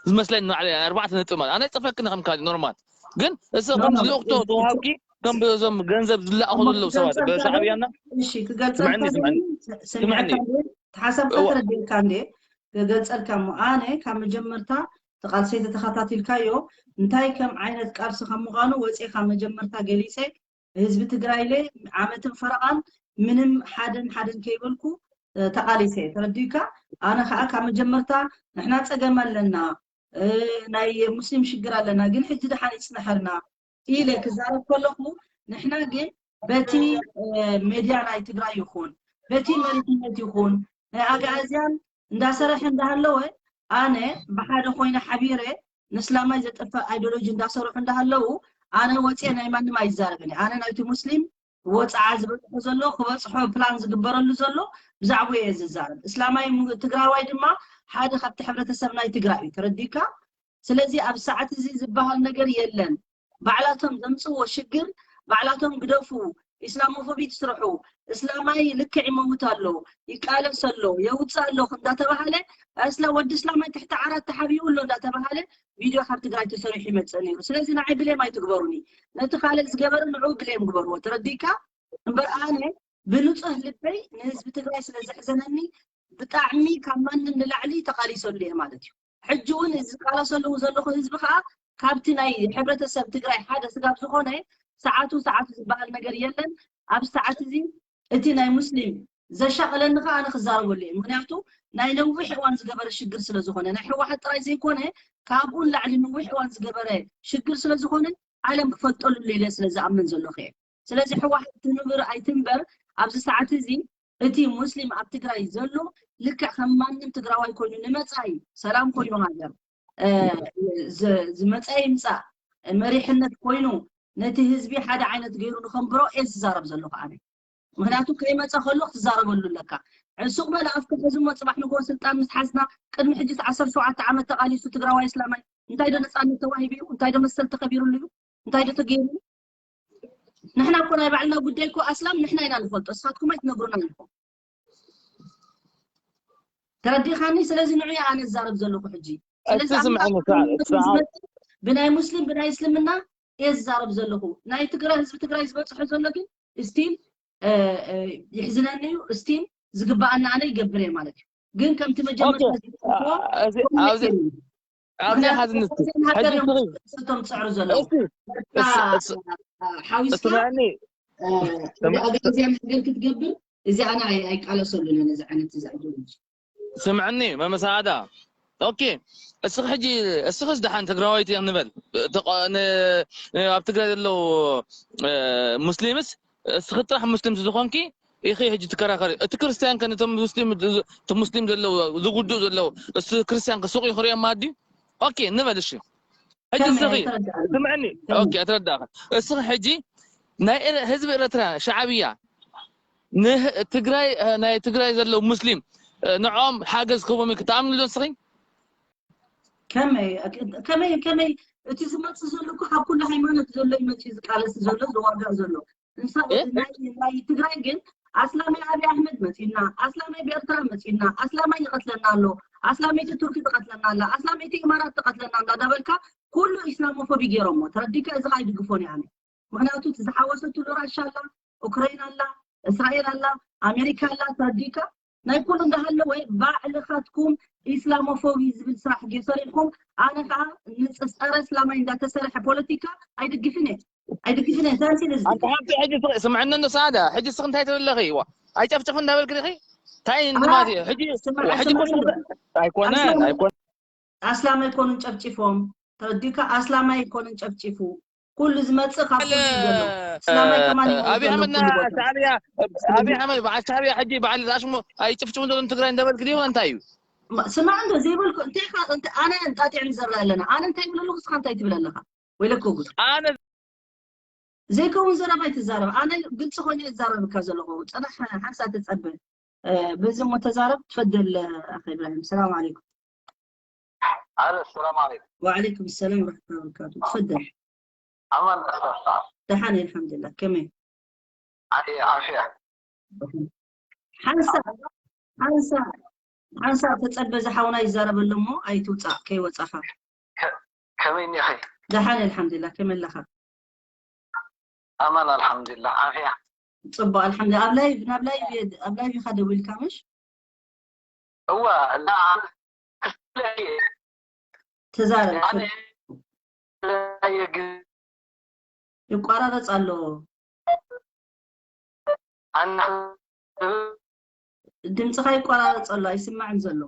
ዝመስለኒ ባዕለይ ኣርባዕተ ነጥቢ ማለት ኣነ ይፅፈክኒ ከም ካልእ ኖርማል ግን እሱ ከም ልእክቶ ተዋሃብኪ ከም በዞም ገንዘብ ዝለኣኹ ዘለዉ ሰባት በሻዕብያና ስምዕኒ ስምዕኒ ስምዕኒ ሓሳብካ ተረዲእካ እንዴ ክገልፀልካ እሞ ኣነ ካብ መጀመርታ ተቃልሰይ ተተኸታቲልካዮ እንታይ ከም ዓይነት ቃልሲ ከም ምዃኑ ወፂኻ መጀመርታ ገሊፀ ህዝቢ ትግራይ ለ ዓመትን ፈረቓን ምንም ሓደን ሓደን ከይበልኩ ተቃሊሰ ተረዲእካ ኣነ ከዓ ካብ መጀመርታ ንሕና ፀገም ኣለና ናይ ሙስሊም ሽግር ኣለና ግን ሕጂ ደሓን ይፅንሐልና ኢለ ክዛረብ ከለኹ ንሕና ግን በቲ ሜድያ ናይ ትግራይ ይኹን በቲ መሪሕነት ይኹን ናይ ኣግኣዝያን እንዳሰረሐ እንዳሃለወ ኣነ ብሓደ ኮይነ ሓቢረ ንስላማይ ዘጠፍእ ኣይዶሎጂ እንዳሰርሑ እንዳሃለው ኣነ ወፅየ ናይ ማንም ኣይዛረብን ኣነ ናይቲ ሙስሊም ወፃዓ ዝበፅሑ ዘሎ ክበፅሖ ፕላን ዝግበረሉ ዘሎ ብዛዕባ እየ ዝዛረብ። እስላማይ ትግራዋይ ድማ ሓደ ካብቲ ሕብረተሰብ ናይ ትግራይ እዩ። ተረዲካ? ስለዚ ኣብ ሰዓት እዚ ዝበሃል ነገር የለን። ባዕላቶም ዘምፅዎ ሽግር ባዕላቶም ግደፉ። ኢስላሞፎቢ ትስርሑ። እስላማይ ልክዕ ይመውት ኣሎ፣ ይቃለስ ኣሎ፣ የውፅእ ኣሎ እንዳተባሃለ፣ እስላ ወዲ እስላማይ ትሕቲ ዓራት ተሓቢኡ ኣሎ እንዳተባሃለ ቪድዮ ካብ ትግራይ ተሰሪሑ ይመፅእ ነይሩ። ስለዚ ንዓይ ብሌም ኣይትግበሩኒ። ነቲ ካልእ ዝገበረ ንዑ ብሌም ግበርዎ። ተረዲካ? እምበር ኣነ ብንፁህ ልበይ ንህዝቢ ትግራይ ስለ ዘሕዘነኒ ብጣዕሚ ካብ ማንም ንላዕሊ ተቃሊሰሉ እየ ማለት እዩ። ሕጂ እውን እዚ ዝቃለሰሉ ዘለኹ ህዝቢ ከዓ ካብቲ ናይ ሕብረተሰብ ትግራይ ሓደ ስጋብ ዝኾነ ሰዓቱ ሰዓቱ ዝበሃል ነገር የለን። ኣብ ሰዓት እዚ እቲ ናይ ሙስሊም ዘሻቕለኒ ከዓ ኣነ ክዛረበሉ እየ። ምክንያቱ ናይ ነዊሕ እዋን ዝገበረ ሽግር ስለ ዝኾነ፣ ናይ ህወሓት ጥራይ ዘይኮነ ካብኡ ንላዕሊ ነዊሕ እዋን ዝገበረ ሽግር ስለ ዝኾነ ዓለም ክፈልጠሉ ኢለ ስለ ዝኣምን ዘለኹ እየ። ስለዚ ህወሓት ትንብር ኣይትንበር ኣብዚ ሰዓት እዚ እቲ ሙስሊም ኣብ ትግራይ ዘሎ ልክዕ ከም ማንም ትግራዋይ ኮይኑ ንመፃኢ ሰላም ኮይኑ ሃገር ዝመፀ ይምፃእ መሪሕነት ኮይኑ ነቲ ህዝቢ ሓደ ዓይነት ገይሩ ንኸንብሮ እየ ዝዛረብ ዘለኹ ኣነ። ምክንያቱ ከይመፀ ከሎ ክትዛረበሉ ኣለካ። ዕሱቅ በለ ኣፍካ ሕዝሞ ፅባሕ ንጎ ስልጣን ምስ ሓዝና ቅድሚ ሕጂ ዓሰርተ ሸውዓተ ዓመት ተቃሊሱ ትግራዋይ እስላማይ እንታይ ዶ ነፃነት ተዋሂቡ እዩ? እንታይ ዶ መሰል ተኸቢሩሉ እዩ? እንታይ ዶ ተገይሩ? ንሕና እኮ ናይ ባዕልና ጉዳይ እኮ ኣስላም ንሕና ኢና ንፈልጦ፣ እስኻትኩም ኣይትነግሩና ኣለኹም። ተረዲኻኒ? ስለዚ ንዑ ኣነ ዝዛረብ ዘለኹ ሕጂ። ስለዚ ብናይ ሙስሊም ብናይ እስልምና እየ ዝዛረብ ዘለኹ። ናይ ትግራይ ህዝቢ ትግራይ ዝበፅሖ ዘሎ ግን ስቲል ይሕዝነኒ እዩ። ስቲል ዝግባኣና ኣነ ይገብር እየ ማለት እዩ። ግን ከምቲ መጀመርታ ዝገበርኩዎ ኣብዚ ኣብዚ ኣብዚ ምክንያቱ ሓዝንስቲ እቶም ዝፅዕሩ ዘለዉ ሓዊስካ ወደ ኣገዛዝያን ሃገር ክትገብር እዚ ኣነ ኣይቃለሰሉን ነዚ ዓይነት እዚ ኣይደሉን። ስምዕኒ መመሳዳ ኦኬ። እስኺ ሕጂ እስኺስ ደሓን ትግራዋይቲ ኢኺ ንበል። ኣብ ትግራይ ዘለዉ ሙስሊምስ እስኺ ጥራሕ ሙስሊም ዝኾንኪ ኢኺ ሕጂ ትከራኸሪ። እቲ ክርስትያን ከ ነቶም ሙስሊም እቲ ሙስሊም ዘለዉ ዝጉድኡ ዘለዉ እሱ ክርስትያን ከ ሱቕ ይኽርዮም ማዲ ኦኬ ንበል እሺ። ሕጂ እስኺ ስምዕኒ ኦኬ ኣትረዳኸ እስኺ ሕጂ ናይ ህዝቢ ኤረትራ ሻዕብያ ንትግራይ ናይ ትግራይ ዘለዉ ሙስሊም ንዖም ሓገዝ ክህቦም ክትኣምኑ ዶ እስኺ? ከመይ ከመይ ከመይ እቲ ዝመፅእ ዘሎ እኮ ካብ ኩሉ ሃይማኖት ዘሎ ይመፅእ ዝቃለስ ዘሎ ዝዋጋእ ዘሎ ናይ ትግራይ ግን ኣስላማይ ኣብይ ኣሕመድ መፂና ኣስላማይ ብኤርትራ መፂና ኣስላማይ ይቐትለና ኣሎ ኣስላመይቲ ቱርኪ ትቐትለና ኣላ ኣስላመይቲ ኢማራት ትቐትለና ኣላ እንዳበልካ ኩሉ ኢስላሞፎቢ ገይሮሞ ተረዲካ እዚ ኣይድግፎን እየ ኣነ ምክንያቱ እቲ ዝሓወሰትሉ ራሻ ኣላ ኡክራይን ኣላ እስራኤል ኣላ ኣሜሪካ ኣላ ተረዲካ ናይ ኩሉ እንዳሃለወ ባዕልኻትኩም ኢስላሞፎቢ ዝብል ስራሕ ጌ ሰሪሕኩም ኣነ ከዓ ንፀረ እስላማይ እንዳተሰርሐ ፖለቲካ ኣይድግፍን እየ ኣይድግፍን እየ ተንሲል እዚ ኣንቲ ሓንቲ ሕጂ ስምዕኒ ንሳዳ ሕጂ ስኽ እንታይ ትብል ኣለኺ ዋ ኣይጨፍጨፉ እንዳበልክ ዲኺ እንታይ እንድማት እዩ ሕጂ ሕጂ ኣይኮነን ኣይኮነን ኣስላም ኣይኮኑን ጨፍጭፎም ተረዲካ ኣስላም ኣይኮኑን ጨፍጭፉ ኩሉ ዝመፅእ ካብ ኩሉ እዩ ዘሎ እስላም ኣይኮማን ኣብይ ኣሕመድ ሻዕብያ ኣብይ ኣሕመድ በዓል ሻዕብያ ሕጂ በዓል ራሽሞ ኣይጭፍጭፉ ዘለዎም ትግራይ እንዳበልክ ድዩ እንታይ እዩ ስማዕ እንዶ ዘይበልኩ እንታይ ኢኻ ኣነ እንጣጢዕ ንዘራ ኣለና ኣነ እንታይ ይብል ኣለኹ እስኻ እንታይ ትብል ኣለኻ ወይለኮ ጉድ ኣነ ዘይከውን ዘረባ ኣይትዛረብ ኣነ ግልፂ ኮይነ ዝዛረብካ ዘለኹ ፅናሕ ሓንሳ ተፀበ በዚ እሞ ተዛረብ ትፈደል ኣኸ ኢብራሂም ሰላም ዓለይኩም ኣለ ሰላም ዓለይኩም ወዓለይኩም ሰላም ወረሕመቱላሂ ወበረካቱ ትፈደል ኣማን ደሓን ኣልሓምዱሊላህ ከመይ ዓፍያ ሓንሳ ሓንሳ ሓንሳ ተፀበ ዝሓውና ይዛረበሉ እሞ ኣይትውፃእ ከይወፃኻ ከመይ እኒኺ ደሓን ኣልሓምዱሊላህ ከመይ ኣለኻ ኣማን ኣልሓምዱሊላህ ዓፍያ ፅቡቅ ኣልሓምዱሊላህ ኣብ ላይቭ ናብ ላይቭ ኣብ ላይቭ ኢኻ ደዊልካ ምሽ እዋ እና ተዛረብ ኣነ ይቋራረፅ ኣሎ ኣና ድምፅኻ ይቋራረፅ ኣሎ ኣይስማዕን ዘሎ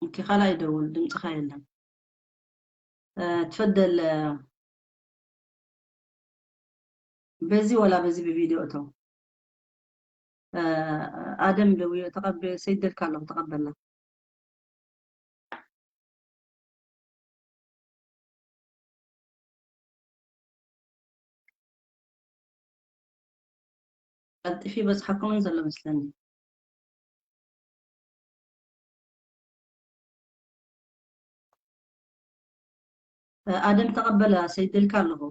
ኦኬ ካልኣይ ደውል ድምፅኻ የለን ትፈደል በዚ ወላ በዚ ብቪድዮ እተው ኣደም ደውዮ ተቀበ ሰይደልካ ኣለኹ ተቀበልና ቀልጢፉ ይበጽሓኩምን ዘሎ መስለኒ። ኣደም ተቐበላ፣ ሰይደልካ ኣለኹ።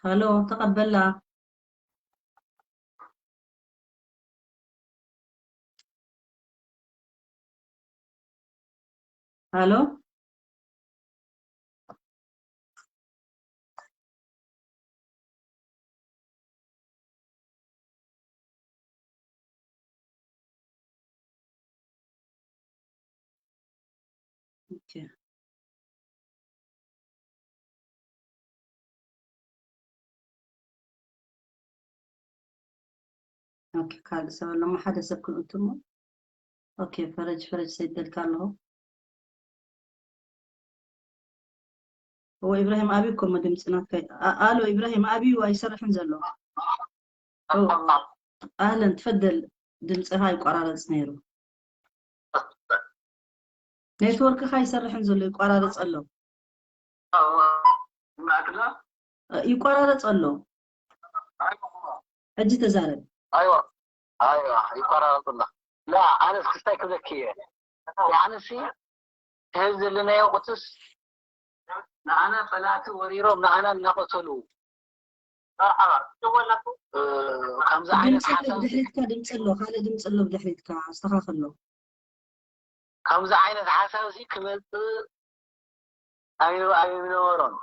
ሃሎ፣ ተቐበላ። ሃሎ። ኦኬ። ኦኬ፣ ካልእ ሰብ ኣሎ እሞ ሓደ ሰብ ክንእቱ እሞ። ኦኬ፣ ፈረጅ፣ ፈረጅ ሰይደልካ ኣለኹ። እዎ፣ ኢብራሂም፣ ኣብዩ እኮ እሞ ድምፂ ናትካ። ኣ-፣ ኣሎ፣ ኢብራሂም፣ ኣብዩ ኣይሰርሕን ዘሎ። እዎ። ኣህለን፣ ትፈደል፣ ድምፅኻ ይቆራረፅ ነይሩ። ኔትወርክኻ ይሰርሕን ዘሎ፣ ይቆራረፅ ኣሎ። ይቆራረፅ ኣሎ። ሕጂ ተዛረብ። ኣይዋ፣ ኣይዋ፣ ይቆራረፅ ኣሎ። ላ፣ ኣነስ ክስታይ ክብለኪ እየ። ኣነሲ፣ ህዝቢ ዘለናዮ ቁትስ፣ ንኣና ጸላእቲ ወሪሮም፣ ንኣና እናቐተሉ። እ፣ ከምዚ ዓይነት ድምፂ ኣሎ፣ ሓሳብ ብድሕሪትካ ድምፂ ኣሎ፣ ካልእ ድምፂ ኣሎ ብድሕሪትካ፣ ኣስተኻኽሎ። ከምዚ ዓይነት ሓሳብ እዚ ክመጽእ ኣይ-፣ ኣይነበሮን።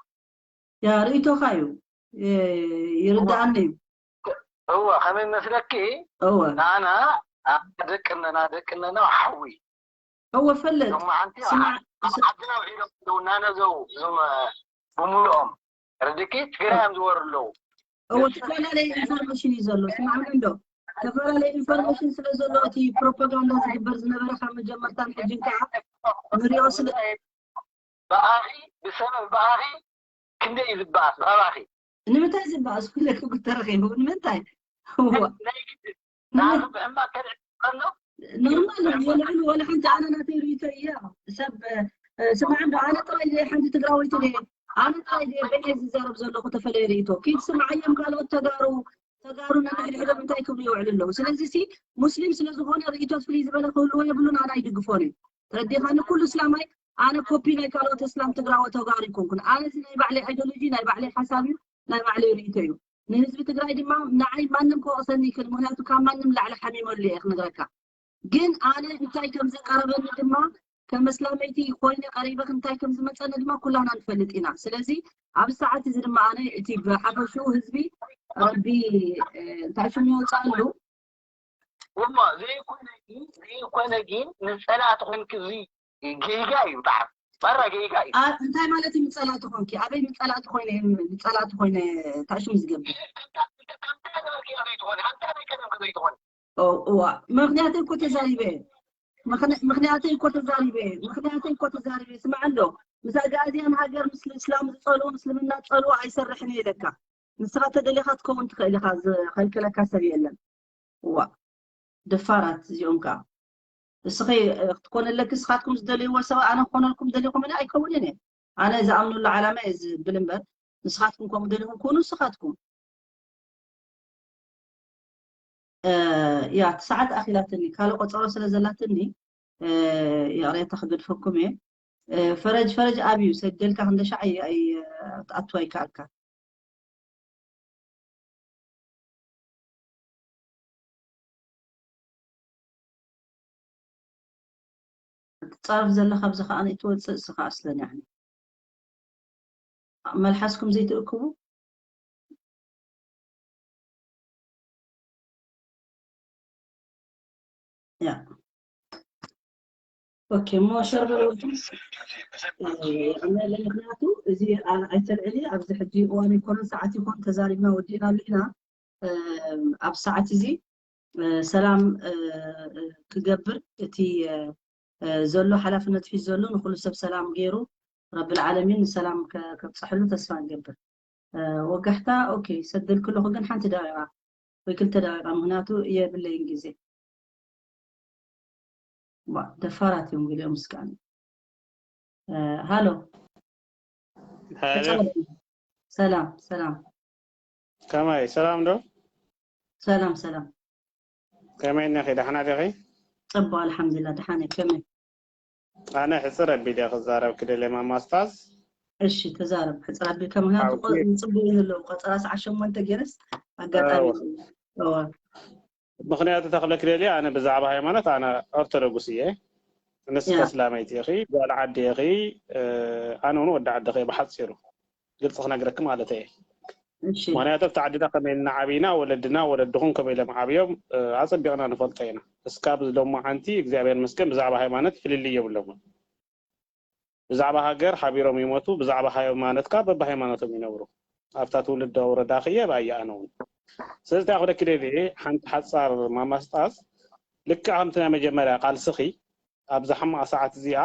ያ፣ ርእይቶኻ እዩ። እ፣ ይርድኣኒ እዩ። እወ፣ ከመይ መስለኪ? እወ። ንኣና፣ ደቂ እነና፣ ደቂ እነና ሓዊ። እወ፣ ፈለጥ። እዞም መዓንቲ ስማዕ፣ ኣብ ስ- ዓድና ውዒሎም ኣለዉ፣ እናነዘዉ፣ እዞም፣ እ፣ ብምሉኦም። ረድኪ? ትግራይ እዮም ዝወሩ ኣለዉ። እወ፣ ንሱ ተፈላለየ ኢንፎርሜሽን እዩ ዘሎ። ስማዕኒ እንዶ። ተፈላለየ ኢንፎርሜሽን ስለ ዘሎ፣ እቲ ፕሮፓጋንዳ ዝግበር ዝነበረ ካብ መጀመርታ ንሕጂ ከዓ ንሪኦ ስለ ብኣኺ፣ ብሰበብ ብኣኺ ክንደይ እዩ ዝበኣስ ብኣባኺ? ንምንታይ ዝበኣስ? ኩለ ክጉተረኺ፣ ንምንታይ? እዋ። ናይ ግድን። ንኣኺ ብሕማቕ ከድዕል ከሎ ኖርማል እዩ። የልዕሉ ወላ ሓንቲ ኣነ ናተይ ርእይቶ እያ። ሰብ፣ እ፣ ስማዕ እንዶ፣ ኣነ ጥራይ ድየ ሓንቲ ትግራወይቲ ድየ? ኣነ ጥራይ ድየ በይነይ ዝዛረብ ዘለኹ ተፈለየ ርእይቶ? ኪድ ስምዓዮም ካልኦት ተጋሩ፣ ተጋሩ ነንሕድሕዶም እንታይ ክብሉ ይውዕሉ ኣለዉ? ስለዚ ሲ ሙስሊም ስለ ዝኾነ ርእይቶ ፍልይ ዝበለ ክህልዎ የብሉን፣ ኣነ ኣይድግፎን እዩ። ተረዲኻኒ? ኩሉ እስላማይ ኣነ ኮፒ ናይ ካልኦት እስላም ትግራወ ተጋሩ ኣይኮንኩን። ኣነ እዚ ናይ ባዕለይ ኣይዲዮሎጂ፣ ናይ ባዕለይ ሓሳብ እዩ፣ ናይ ባዕለይ ርእይቶ እዩ። ንህዝቢ ትግራይ ድማ ንዓይ ማንም ክወቕሰኒ ይኽእል፣ ምኽንያቱ ካብ ማንም ላዕሊ ሓሚመሉ እየ ክነግረካ። ግን ኣነ እንታይ ከም ዘቀረበኒ ድማ ከም እስላመይቲ ኮይነ ቀሪበ እንታይ ከም ዝመፀኒ ድማ ኩላና ንፈልጥ ኢና። ስለዚ ኣብ ሰዓት እዚ ድማ ኣነ እቲ ብሓፈሽኡ ህዝቢ ረቢ፣ እ፣ እንታይ ሽሙ ይወፅኣሉ እሞ ዘይኮነ ግን፣ ዘይኮነ ግን ንፀላእቲ ኮንኪ እዚ ጌጋ እዩ ብጣዕሚ። ባራ ጌጋ እዩ። ኣ-፣ እንታይ ማለት እዩ ምፀላእቲ ኮንኪ? ኣበይ ምፀላእቲ ኮይነ፣ ምፀላእቲ ኮይነ ታሽሙ ዝገብር? ከምታ ነበርኪ ኣበይ ትኾኒ? ከምታ ኣበይ ቀደም ከዘይ ትኾኒ? ኦ፣ እዋ። ምኽንያተይ እኮ ተዛሪበ እየ። ምኽን-፣ ምኽንያተይ እኮ ተዛሪበ እየ። ምኽንያተይ እኮ ተዛሪበ እየ። ስማዕ እንዶ። ምስ ኣጋእዝያን ሃገር፣ ምስ እስላም ዝጸልኡ፣ ምስልምና ዝጸልኡ ኣይሰርሕን እየ ኢለካ። ንስኻ ተደሊኻ ትከውን ትኽእል ኢኻ፣ ዝኸልክለካ ሰብ የለን። እዋ። ደፋራት እዚኦም ከኣ። እስኺ፣ እ፣ ክትኮነለኪ ንስኻትኩም ዝደልይዎ ሰብ ኣነ ክኾነልኩም ደሊኹም እኔ ኣይከውንን እየ። ኣነ ዝኣምነሉ ዓላማ እየ ዝብል እምበር፣ ንስኻትኩም ከምኡ ደሊኹም ኩኑ ንስኻትኩም። እ፣ ያ፣ እቲ ሰዓት ኣኺላትኒ፣ ካልእ ቆጸሮ ስለ ዘላትኒ፣ እ፣ ይቕሬታ ክገድፈኩም እየ። እ፣ ፈረጅ፣ ፈረጅ ኣብዩ፣ ሰደልካ ክንደሻዕ ኣይ-፣ ኣይ-፣ ክትኣቱ ኣይከኣልካ። ትጻረፍ ዘለኻ ኣብዚ ከኣ እትወጽእ እስኻ ኣስለን፣ ያኒ፣ መልሓስኩም ዘይትእክቡ። ያ። ኦኬ፣ እሞ ሸርበል ወዲ፣ እ፣ ኣነ ምኽንያቱ እዚ ኣ-፣ ኣይተልዕሊ፣ ኣብዚ ሕጂ እዋን ይኮነን ሰዓት ይኮን ተዛሪብና ወዲእናሉ ኢና። እ፣ ኣብ ሰዓት እዚ፣ እ፣ ሰላም፣ እ፣ እ፣ ክገብር እቲ፣ እ፣ እ፣ ዘሎ ሓላፍነት ሒዙ ዘሎ ንኹሉ ሰብ ሰላም ገይሩ ረብል ዓለሚን ንሰላም ከ-፣ ከብጽሐሉ ተስፋ ንገብር። እ፣ ወጋሕታ፣ ኦኬ፣ ሰደልኩ ኣለኹ፣ ግን ሓንቲ ደቂቓ ወይ ክልተ ደቂቓ፣ ምኽንያቱ የብለይን ግዜ። ዋ፣ ደፋራት እዮም ገሊኦም እስካኒ። እ፣ ሃሎ። ሃሎ፣ ሰላም ሰላም። ከመይ፣ ሰላም ዶ? ሰላም ሰላም። ከመይ እነኺ፣ ደሓና ዲኺ? ጽቡቕ ኣልሓምዱሊላህ፣ ደሓን እየ። ከመይ? ኣነ ሕጽር ኣቢለ ክዛረብ ክደለ፣ ማማ ስታዝ። እሺ፣ ተዛረብ። ሕጽር ኣቢልካ፣ ምክንያቱ ሓውኪ። ይጽበዩኒ ኣለዉ። ቀጸራ ሰዓት ሸሞንተ ገይረስ ኣጋጣሚ እወ። እወ። ምክንያቱ ተኽለ ክደሊ፣ ኣነ ብዛዕባ ሃይማኖት ኣነ ኦርቶዶክስ እየ። ንስኺ ያ። እስላመይቲ ኢኺ፣ ጓል ዓዲ ኢኺ፣ እ፣ ኣነ እውን ወዲ ዓዲ እየ ብሓጺሩ። ግልጺ ክነግረኪ ማለት እየ። እሺ። ምክንያቱ ኣብቲ ዓድና ከመይ ኢልና ዓቢና፣ ወለድና፣ ወለድኹም ከመይ ኢሎም ዓብዮም፣ እ፣ ኣጸቢቕና ንፈልጦ ኢና። እስካብ ሎማዓንቲ እግዚኣብሔር ይመስገን ብዛዕባ ሃይማኖት ፍልልይ የብሎምን። ብዛዕባ ሃገር ሓቢሮም ይሞቱ፣ ብዛዕባ ሃይማኖት ከኣ በብሃይማኖቶም ይነብሩ። ኣብታ ትውልድ ወረዳ ክየ ብኣየ ኣነ እውን። ስለዚ እንታይ ክብለኪ ደልየ፣ ሓንቲ ሓጻር ማማስጣስ፣ ልክዕ ከምቲ ናይ መጀመርያ ቃልስኺ፣ ኣብዛ ሕማቕ ሰዓት እዚኣ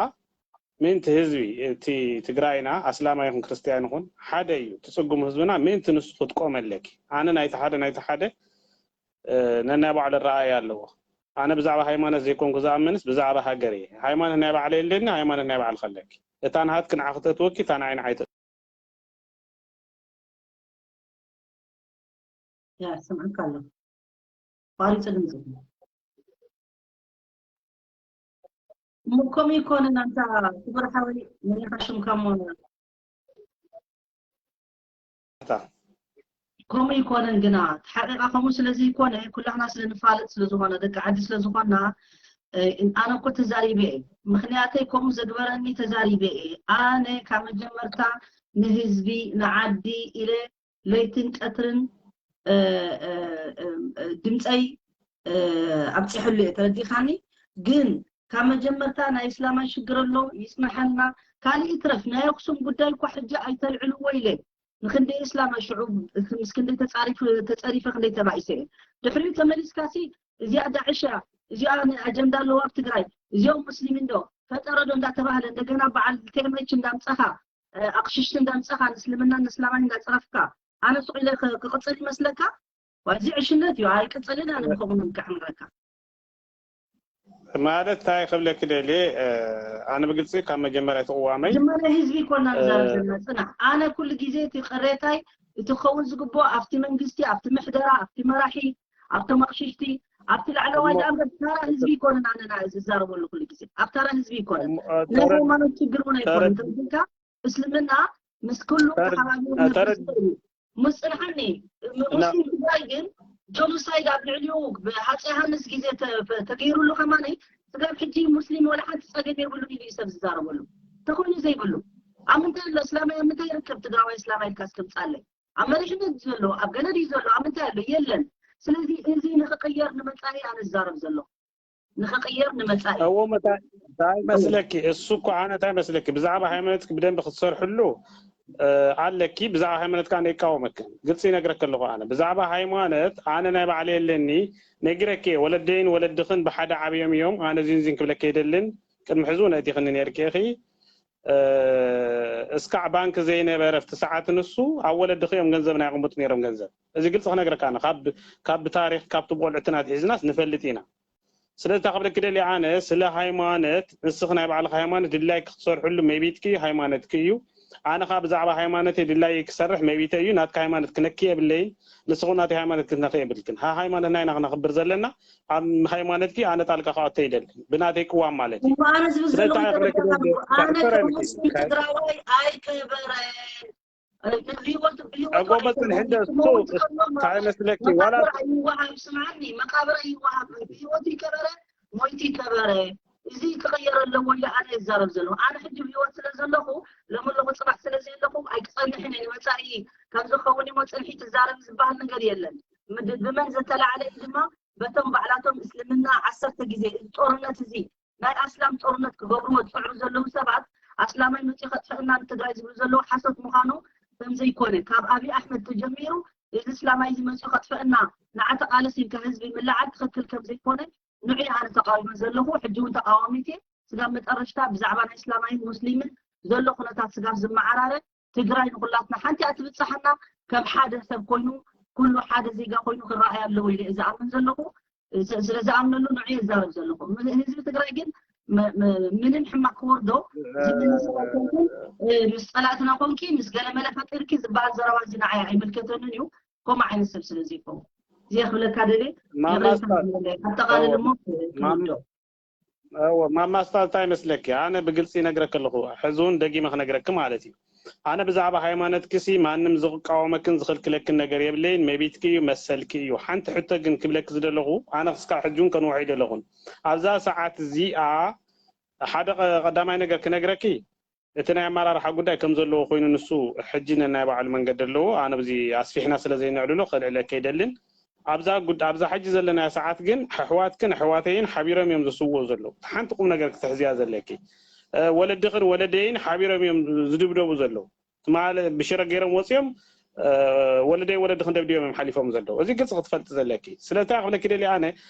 ምእንቲ ህዝቢ እቲ ትግራይና፣ ኣስላማይ ይኹን ክርስትያን ይኹን ሓደ እዩ፣ እቲ ጽጉም ህዝብና ምእንቲ ንሱ ክትቆሚ ኣለኪ። ኣነ ናይቲ ሓደ ናይቲ ሓደ፣ እ፣ ነናይ ባዕሉ ኣረኣእያ ኣለዎ። ኣነ ብዛዕባ ሃይማኖት ዘይኮንኩ ዝኣምንስ ብዛዕባ ሃገር እየ። ሃይማኖት ናይ ባዕለይ ኣለኒ፣ ሃይማኖት ናይ ባዕልኺ ኣለኪ። እታ ናሃትኪ ንዓኺ ተእትወኪ፣ እታ ንዓይ ንዓይ ተእትወኪ። ያ፣ ስምዓካ ኣለኹ። ቋሪጹ ድምጽ። እሞ ከምኡ ይኮነን ኣንታ ክቡር ሓወይ፣ መን ኢኻ ሽምካ እሞ? እታ ከምኡ ይኮነን ግና፣ እቲ ሓቂቃ ከምኡ ስለ ዘይኮነ፣ ኩላህና ስለ ንፋለጥ ስለ ዝኾነ፣ ደቂ ዓዲ ስለ ዝኾንና፣ እ፣ ኣነ እኮ ተዛሪበ እየ። ምኽንያተይ ከምኡ ዘግበረኒ ተዛሪበ እየ። ኣነ ካብ መጀመርታ ንህዝቢ፣ ንዓዲ ኢለ ለይትን ቀትርን፣ እ፣ እ፣ እ፣ እ፣ ድምፀይ፣ እ፣ ኣብፂሐሉ እየ። ተረዲኻኒ? ግን ካብ መጀመርታ ናይ እስላማይ ሽግር ኣሎ፣ ይፅናሓልና። ካሊእ ይትረፍ፣ ናይ ኣክሱም ጉዳይ እኳ ሕጂ ኣይተልዕልዎ ኢለ። ንክንደይ እስላማይ ሽዑ ምስ ክንደይ ተፃሪፉ፣ ተፀሪፈ ክንደይ ተባኢሰ እየ። ድሕሪኡ ተመሊስካሲ እዚኣ ዳዕሽ እያ፣ እዚኣ ኣጀንዳ ኣለዋ ኣብ ትግራይ፣ እዚኦም ሙስሊሚን ዶ ፈጠረ ዶ እንዳተባህለ፣ እንደገና በዓል ቴምች እንዳምፀኻ፣ እ፣ ኣቕሽሽቲ እንዳምፀኻ፣ ንእስልምናን ንእስላማይ እንዳፀረፍካ፣ ኣነ ሱቕ ኢለ ክ-፣ ክቕፅል ይመስለካ? ዋ፣ እዚ ዕሽነት እዩ፣ ኣይቅፅልን። ኣነ ብኸምኡ ምክዕ ምረካ። ማለት እንታይ ክብለኪ ደልየ፣ እ፣ ኣነ ብግልፂ ካብ መጀመርያ እቲ ቅዋመይ መጀመርያ ህዝቢ ይኮና ንዛረብ እ፣ ዘለና፣ ፅናሕ። ኣነ ኩሉ ግዜ እቲ ቅሬታይ፣ እቲ ክኸውን ዝግብኦ ኣብቲ መንግስቲ፣ ኣብቲ ምሕደራ፣ ኣብቲ መራሒ፣ ኣብቶም ኣቕሽሽቲ፣ ኣብቲ ላዕለዋይ እሞ ደኣ እምበር ተራ ህዝቢ ይኮነን። ኣነ ና-፣ ዝዛረበሉ ኩሉ ግዜ ኣብ ተራ ህዝቢ ይኮነን። እሞ፣ እ፣ ናይ ተረ-፣ ሃይማኖት ችግር እውን ኣይኮነን። ተረ-፣ ተረዲእካ? እስልምና ምስ ኩሉ ተረ-፣ ተሓባቢሩ እ፣ ነበር ተረ-፣ ዝኽእል እዩ። ሙስሊም ትግራይ ግን፣ ጆኖሳይድ ኣብ ልዕሊኡ ብሃፀይ ዮሃንስ ግዜ ተ-፣ ተገይሩሉ ከማነይ፣ ስጋብ ሕጂ ሙስሊም ወላ ሓንቲ ፀገም የብሉን ኢሉ እዩ ሰብ ዝዛረበሉ። ተኾይኑ ዘይብሉ። ኣብ ምንታይ ኣሎ እስላማይ፣ ኣብ ምንታይ ይርከብ ትግራዋይ እስላማይ ኢልካ እስከምፃለይ? ኣብ መሪሕነት ድዩ ዘሎ? ኣብ ገለ ድዩ ዘሎ? ኣብ ምንታይ ኣሎ? የለን። ስለዚ እዚ ንኽቕየር ንመፃኢ ኣነ ዝዛረብ ዘሎ። ንኽቕየር ንመፃኢ። እዎ፣ መታ-፣ እንታይ መስለኪ? እሱ እኮ ኣነ እንታይ መስለኪ? ብዛዕባ ሃይማኖትኪ ብደንብ ክትሰርሕሉ፣ እ፣ ኣለኪ። ብዛዕባ ሃይማኖት ከኣ እቃወመክን። ግልፂ ይነግረኪ ኣለኹ ኣነ። ብዛዕባ ሃይማኖት ኣነ ናይ ባዕለይ ኣለኒ። ነጊረኪ እየ። ወለደይን ወለድኽን ብሓደ ዓብዮም እዮም። ኣነ እዚን እዚን ክብለኪ ኣይደልን። ቅድሚ ሕዚ እውን ኣእቲኽኒ ነይርኪ ኢኺ። እ፣ እስካዕ ባንክ ዘይነበረ ኣብቲ ሰዓት ንሱ ኣብ ወለድኺ እዮም ገንዘብ ናይ ኣቕምጡ ነይሮም ገንዘብ። እዚ ግልፂ ክነግረካ ኣነ። ካብ፣ ካብ ብታሪኽ፣ ካብቲ ብቆልዕትና ኣትሒዝናስ ንፈልጥ ኢና። ስለዚ እንታይ ክብለኪ ደልየ ኣነ፣ ስለ ሃይማኖት፣ ንስኺ ናይ ባዕልኺ ሃይማኖት ድላይኪ ክትሰርሕሉ መቢትኪ ሃይማኖትኪ እዩ። ኣነ ኸኣ ብዛዕባ ሃይማኖተይ ድላይይ ክሰርሕ መቢተይ እዩ። ናትኪ ሃይማኖት ክነኪ የብለይን፣ ንስኺ እውን ናተይ ሃይማኖት ክትነኽይ የብልክን። ሃ-፣ ሃይማኖት ናይና ክነኽብር ዘለና፣ ኣብ ሃይማኖትኪ ኣነ ጣልቃ ክኣቱ ኣይደልን፣ ብናተይ ቅዋም ማለት እዩ። እሞ ኣነ ዝብል ስለዚ ዘለኹ እንታይ ክብለኪ ተረዲእኪ ኣለኹ? ኣነ ተረዲእኪ ከም ሙስሊም ከ- ትግራዋይ ኣይክበረ። ህይወት፣ ብህይወቱ ኣጎበፅን ኣይክበረ። ሕደ እሱ ክመውት ከሎ ሞ-፣ እንታይ መስለኪ? ዋላ መቃብር ኣይወሃብ። ስምዓኒ፣ መቃብር ኣይወሃብ። ብህይወቱ ይከበረ፣ ሞይቱ ይከበረ። እዚ ክቕየር ኣለዎ ኢለ ኣነ ይዛረብ ዘለኹ። ኣነ ሕጂ ብህይወት ስለ ዘለኹ፣ ሎሚ ኣለኹ፣ ፅባሕ ስለ ዘየለኹ፣ ኣይክፀንሕን እየ። ንመፃኢ ከም ዝኸውን እሞ ፅንሒ ትዛረብ ዝበሃል ነገር የለን። ምድ-፣ ብመን ዝተላዕለ እዩ ድማ፣ በቶም ባዕላቶም እስልምና ዓሰርተ ግዜ እዚ ጦርነት እዚ ናይ ኣስላም ጦርነት ክገብርዎ ዝፅዕሩ ዘለዉ ሰባት፣ ኣስላማይ መፂኡ ከጥፍአና ንትግራይ ዝብሉ ዘለዉ ሓሶት ምዃኑ ከም ዘይኮነ፣ ካብ ኣብይ ኣሕመድ ተጀሚሩ እዚ እስላማይ እዚ መፂኡ ከጥፍአና ንዓ ተቓለስ ኢልካ ህዝቢ ምልዓል ትኽክል ከም ዘይኮነ ንዑ ኣነ ተቃዊመ ዘለኹ፣ ሕጂ እውን ተቃዋሚት እየ። ስጋብ መጠረሽታ ብዛዕባ ናይ እስላማይን ሙስሊምን ዘሎ ኩነታት ስጋብ ዝመዓራረ ትግራይ ንኩላትና ሓንቲ እያ ትብፅሓና። ከም ሓደ ሰብ ኮይኑ ኩሉ ሓደ ዜጋ ኮይኑ ክረኣይ ኣለዎ ኢለ እየ ዝኣምን ዘለኹ። ስ-፣ ስለ ዝኣምነሉ ንዑ እየ ዝዛረብ ዘለኹ። ም-፣ ህዝቢ ትግራይ ግን ምንም ሕማቅ ክወርዶ ዝብል ሰብ ኣይኮንኩን። ምስ ጸላእትና ኮንኪ ምስ ገለ መለ ፈጢርኪ ዝበሃል ዘረባ እዚ ንዓይ ኣይምልከተንን እዩ። ከምኡ ዓይነት ሰብ ስለ ዘይኮንኩ እዚኣ ክብለካ ደልየ። ኣጠቃልል እሞ ማማ ስታል እንታይ ይመስለኪ? ኣነ ብግልፂ ይነግረክ ኣለኹ፣ ሕዚ እውን ደጊመ ክነግረክ ማለት እዩ። ኣነ ብዛዕባ ሃይማኖትኪ ሲ ማንም ዝቃወመክን ዝኽልክለክን ነገር የብለይን፣ መቢትኪ እዩ፣ መሰልኪ እዩ። ሓንቲ ሕቶ ግን ክብለኪ ዝደለኹ፣ ኣነ ክስካብ ሕጂ እውን ከንውሖ ኣይደለኹን። ኣብዛ ሰዓት እዚኣ ሓደ ቀዳማይ ነገር ክነግረኪ፣ እቲ ናይ ኣመራርሓ ጉዳይ ከም ዘለዎ ኮይኑ ንሱ ሕጂ ነናይ ባዕሉ መንገዲ ኣለዎ። ኣነ ብዚ ኣስፊሕና ስለ ዘይነዕልሎ ከልዕለኪ ኣይደልን። ኣብዛ ጉድ ኣብዛ ሕጂ ዘለናያ ሰዓት ግን ኣሕዋትክን ኣሕዋተይን ሓቢሮም እዮም ዝስውኡ ዘለዉ። ሓንቲ ቁም ነገር ክትሕዝያ ዘለኪ፣ ወለድኽን ወለደይን ሓቢሮም እዮም ዝድብደቡ ዘለዉ። ትማል ብሽረ ገይሮም ወፂኦም ወለደይ ወለድኽን ደብዲቦም እዮም ሓሊፎም ዘለዉ። እዚ ግልፂ ክትፈልጢ ዘለኪ። ስለታ ክብለኪ ደሊ ኣነ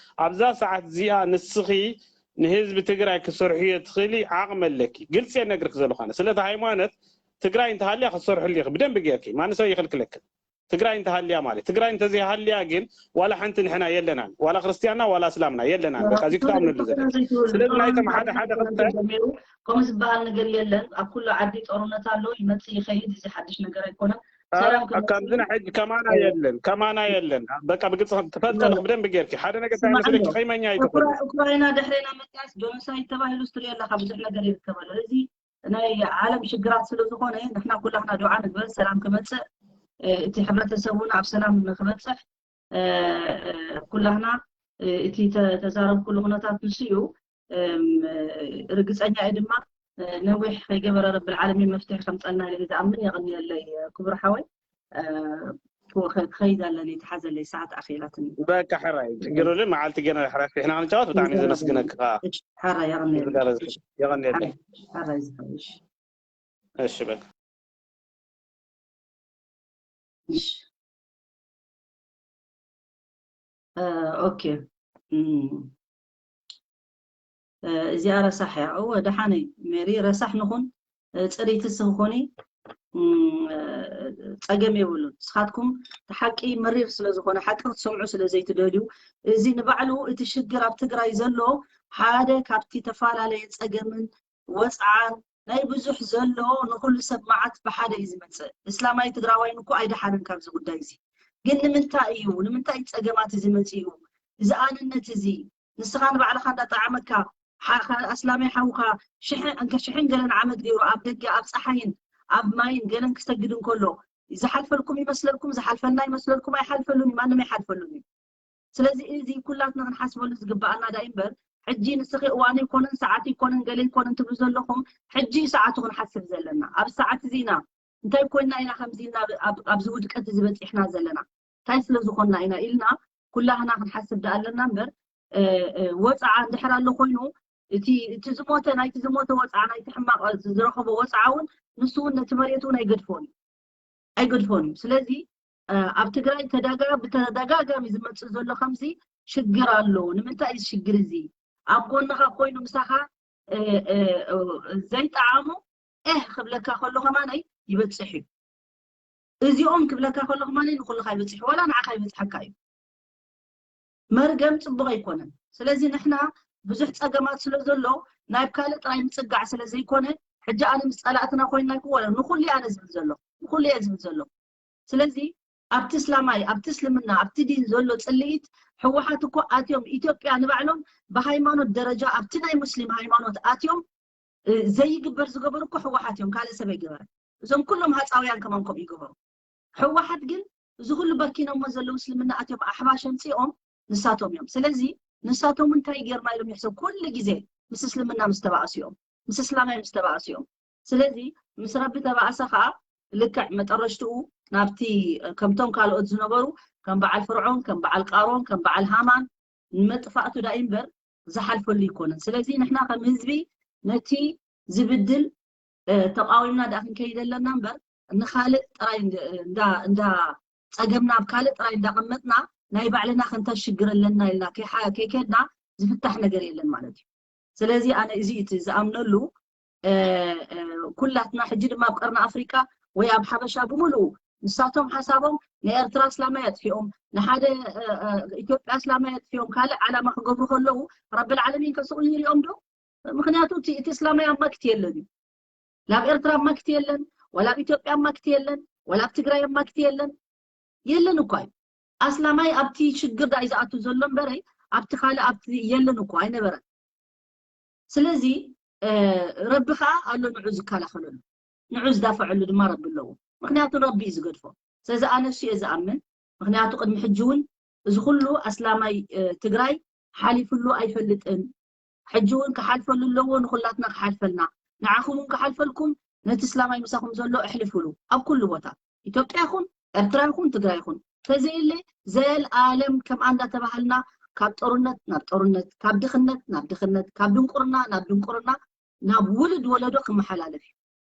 ኣብዛ ሰዓት እዚኣ ንስኺ ንህዝቢ ትግራይ ክሰርሕዮ ትኽእሊ ዓቕሚ ኣለኪ። ግልፂ እየ ነግርክ ዘለኹ ኣነ። ስለቲ ሃይማኖት ትግራይ እንተሃልያ ክትሰርሕሉ ኢኺ ብደንቢ ጌርኪ። ማንም ሰብ ይኽልክለክን። ትግራይ እንተሃልያ ማለት ትግራይ እንተዘይሃልያ ግን ዋላ ሓንቲ ንሕና የለናን። ዋላ ክርስትያንና ዋላ እስላምና የለናን። በቃ እዚ ክትኣምነሉ ዘለ። ስለዚ ናይቶም ሓደ ሓደ ክልተ ከምኡ ዝበሃል ነገር የለን። ኣብ ኩሉ ዓዲ ጦርነት ኣሎ፣ ይመፅእ ይኸይድ። እዚ ሓድሽ ነገር ኣይኮነን። ከምዚ ሕጂ ከማና የለን፣ ከማና የለን። በቃ ብግልፂ ትፈልጠ ብደንብ ጌርኪ ሓደ ነገር እንታይ መስለኪ ቀይመኛ ኣይትኾን። ኡክራይና ድሕሬና መፅያስ ጆኖሳይድ ተባሂሉ ስትሪኦ ኣለካ ብዙሕ ነገር ይርከብ ኣሎ። እዚ ናይ ዓለም ሽግራት ስለ ዝኾነ ንሕና ኩላህና ዱዓ ንግበር ሰላም ክመፅእ፣ እቲ ሕብረተሰብ እውን ኣብ ሰላም ንክበፅሕ ኩላህና እቲ ተዛረብኩሉ ኩነታት ንሱ እዩ። ርግፀኛ እየ ድማ ነዊሕ ከይገበረ ረብል ዓለሚን መፍትሒ ከምፀልና ኢለ ዝኣምን። የቕንየለይ ክቡር ሓወይ። ክኸይድ ኣለኒ፣ ተሓዘለይ፣ ሰዓት ኣኺላትኒ። በቃ ሕራይ ችግር የለን። መዓልቲ ገና ሕራይ ፊሕና ክንጫወት ብጣዕሚ ዘመስግነካ። ሕራይ የቕንየለይ። የቐንየለይ። ሕራይ ዝሓይሽ። እሺ በቃ እሺ ኦኬ። እዚኣ ረሳሕ እያ። እወ ደሓነይ ሜሪ ረሳሕ ንኹን፣ ፅሪቲ ስኽኾኒ ፀገም የብሉን። ንስኻትኩም እቲ ሓቂ መሪር ስለ ዝኾነ ሓቂ ክትሰምዑ ስለ ዘይትደልዩ፣ እዚ ንባዕሉ እቲ ሽግር ኣብ ትግራይ ዘሎ ሓደ ካብቲ ተፈላለየ ፀገምን ወፅዓን ናይ ብዙሕ ዘሎ ንኹሉ ሰብ መዓት ብሓደ እዩ ዝመፅእ። እስላማይ ትግራዋይን እኮ ኣይደሓንን ካብዚ ጉዳይ እዚ። ግን ንምንታይ እዩ ንምንታይ ፀገማት እዚ መፂኡ? እዚ ኣንነት እዚ ንስኻ ንባዕልኻ እንዳጠዓመካ ኣስላማይ ሓውካ ሽሕን እንከ ሽሕን ገለን ዓመት ገይሩ ኣብ ደገ ኣብ ፀሓይን ኣብ ማይን ገለን ክሰግድ እንከሎ ዝሓልፈልኩም ይመስለልኩም? ዝሓልፈልና ይመስለልኩም? ኣይሓልፈሉን እዩ፣ ማንም ኣይሓልፈሉን እዩ። ስለዚ እዚ ኩላትና ክንሓስበሉ ዝግበኣና ዳ እምበር ሕጂ ንስኺ እዋኑ ይኮነን ሰዓት ይኮነን ገለ ይኮነን ትብሉ ዘለኹም፣ ሕጂ ሰዓቱ ክንሓስብ ዘለና። ኣብ ሰዓት እዚ ኢና እንታይ ኮይንና ኢና ከምዚ ኢልና ኣብዚ ውድቀት እዚ በፂሕና ዘለና እንታይ ስለ ዝኾንና ኢና ኢልና ኩላህና ክንሓስብ ዳ ኣለና እምበር ወፃዓ እንድሕር ኣሎ ኮይኑ እቲ እቲ ዝሞተ ናይቲ ዝሞተ ወፃዓ ናይቲ ሕማቕ ዝረኸቦ ወፃዓ እውን ንሱ እውን ነቲ መሬት እውን ኣይገድፎን እዩ ኣይገድፎን እዩ። ስለዚ ኣብ ትግራይ ብተደጋጋሚ ዝመፅእ ዘሎ ከምዚ ሽግር ኣሎ። ንምንታይ እዚ ሽግር እዚ ኣብ ጎንኻ ኮይኑ ምሳኻ ዘይጠዓሙ ኤህ ክብለካ ከሎ ከማነይ ይበፅሕ እዩ። እዚኦም ክብለካ ከሎ ከማነይ ንኩልኻ ይበፅሕ ዋላ ንዓኻ ይበፅሐካ እዩ። መርገም ፅቡቕ ኣይኮነን። ስለዚ ንሕና ብዙሕ ፀገማት ስለ ዘሎ ናብ ካልእ ጥራይ ምፅጋዕ ስለ ዘይኮነ ሕጂ ኣነ ምስ ፀላእትና ኮይንና ይኮን ወላ ንኩሉ ኣነ ዝብል ዘሎ ንኩሉ እየ ዝብል ዘሎ። ስለዚ ኣብቲ እስላማይ ኣብቲ እስልምና ኣብቲ ዲን ዘሎ ፅልኢት ህወሓት እኮ ኣትዮም ኢትዮጵያ ንባዕሎም ብሃይማኖት ደረጃ ኣብቲ ናይ ሙስሊም ሃይማኖት ኣትዮም ዘይግበር ዝገበሩ እኮ ህወሓት እዮም፣ ካልእ ሰብ ኣይገበረ። እዞም ኩሎም ሃፃውያን ከማን ከምኡ ይገበሩ። ህወሓት ግን እዚ ኩሉ በርኪኖሞ ዘለዉ እስልምና ኣትዮም ኣሕባሽ ኣምፂኦም ንሳቶም እዮም። ስለዚ ንሳቶም እንታይ ጌርና ኢሎም ይሕሰብ ኩሉ ግዜ ምስ እስልምና ምስ ተባእሱ እዮም፣ ምስ እስላማይ ምስ ተባእሱ እዮም። ስለዚ ምስ ረቢ ተባእሰ ከዓ ልክዕ መጠረሽትኡ ናብቲ ከምቶም ካልኦት ዝነበሩ ከም በዓል ፍርዖን ከም በዓል ቃሮን ከም በዓል ሃማን ንመጥፋእቱ ዳ እምበር ዝሓልፈሉ ይኮነን። ስለዚ ንሕና ከም ህዝቢ ነቲ ዝብድል ተቃዊምና ዳ ክንከይድ ኣለና እምበር ንካልእ ጥራይ እንዳ ፀገምና ኣብ ካልእ ጥራይ እንዳቀመጥና ናይ ባዕልና ክንተሽግር ኣለና ኢልና ከይከድና ዝፍታሕ ነገር የለን ማለት እዩ። ስለዚ ኣነ እዚ እቲ ዝኣምነሉ ኩላትና ሕጂ ድማ ኣብ ቀርኒ ኣፍሪቃ ወይ ኣብ ሓበሻ ብምሉኡ ንሳቶም ሓሳቦም ንኤርትራ እስላማይ ኣጥፊኦም ንሓደ ኢትዮጵያ እስላማይ ኣጥፊኦም ካልእ ዓላማ ክገብሩ ከለዉ ረብል ዓለሚን ከስቑ ይሪኦም ዶ? ምክንያቱ እቲ እስላማይ ኣማክቲ የለን እዩ። ላብ ኤርትራ ኣማክቲ የለን፣ ወላ ኣብ ኢትዮጵያ ኣማክቲ የለን፣ ወላ ኣብ ትግራይ ኣማክቲ የለን። የለን እኳ እዩ። ኣስላማይ ኣብቲ ሽግር ዳይ ዝኣቱ ዘሎ እምበረይ ኣብቲ ካልእ ኣብቲ የለን እኳ ኣይነበረን። ስለዚ ረቢ ከዓ ኣሎ ንዑ ዝከላኸለሉ፣ ንዑ ዝዳፈዐሉ ድማ ረቢ ኣለዎ። ምክንያቱ ረቢ እዩ ዝገድፎ። ስለዚ ኣነ እሱ እየ ዝኣምን። ምክንያቱ ቅድሚ ሕጂ እውን እዚ ኩሉ ኣስላማይ ትግራይ ሓሊፍሉ ኣይፈልጥን። ሕጂ እውን ክሓልፈሉ ኣለዎ፣ ንኩላትና ክሓልፈልና። ንዓኹም እውን ክሓልፈልኩም ነቲ እስላማይ ምሳኹም ዘሎ ኣሕልፍሉ። ኣብ ኩሉ ቦታ ኢትዮጵያ ይኹን ኤርትራ ይኹን ትግራይ ይኹን ተዘየለ ዘልኣለም ከምኣ እንዳተባሃልና ካብ ጦርነት ናብ ጦርነት፣ ካብ ድኽነት ናብ ድኽነት፣ ካብ ድንቁርና ናብ ድንቁርና፣ ናብ ውሉድ ወለዶ ክመሓላለፍ እዩ።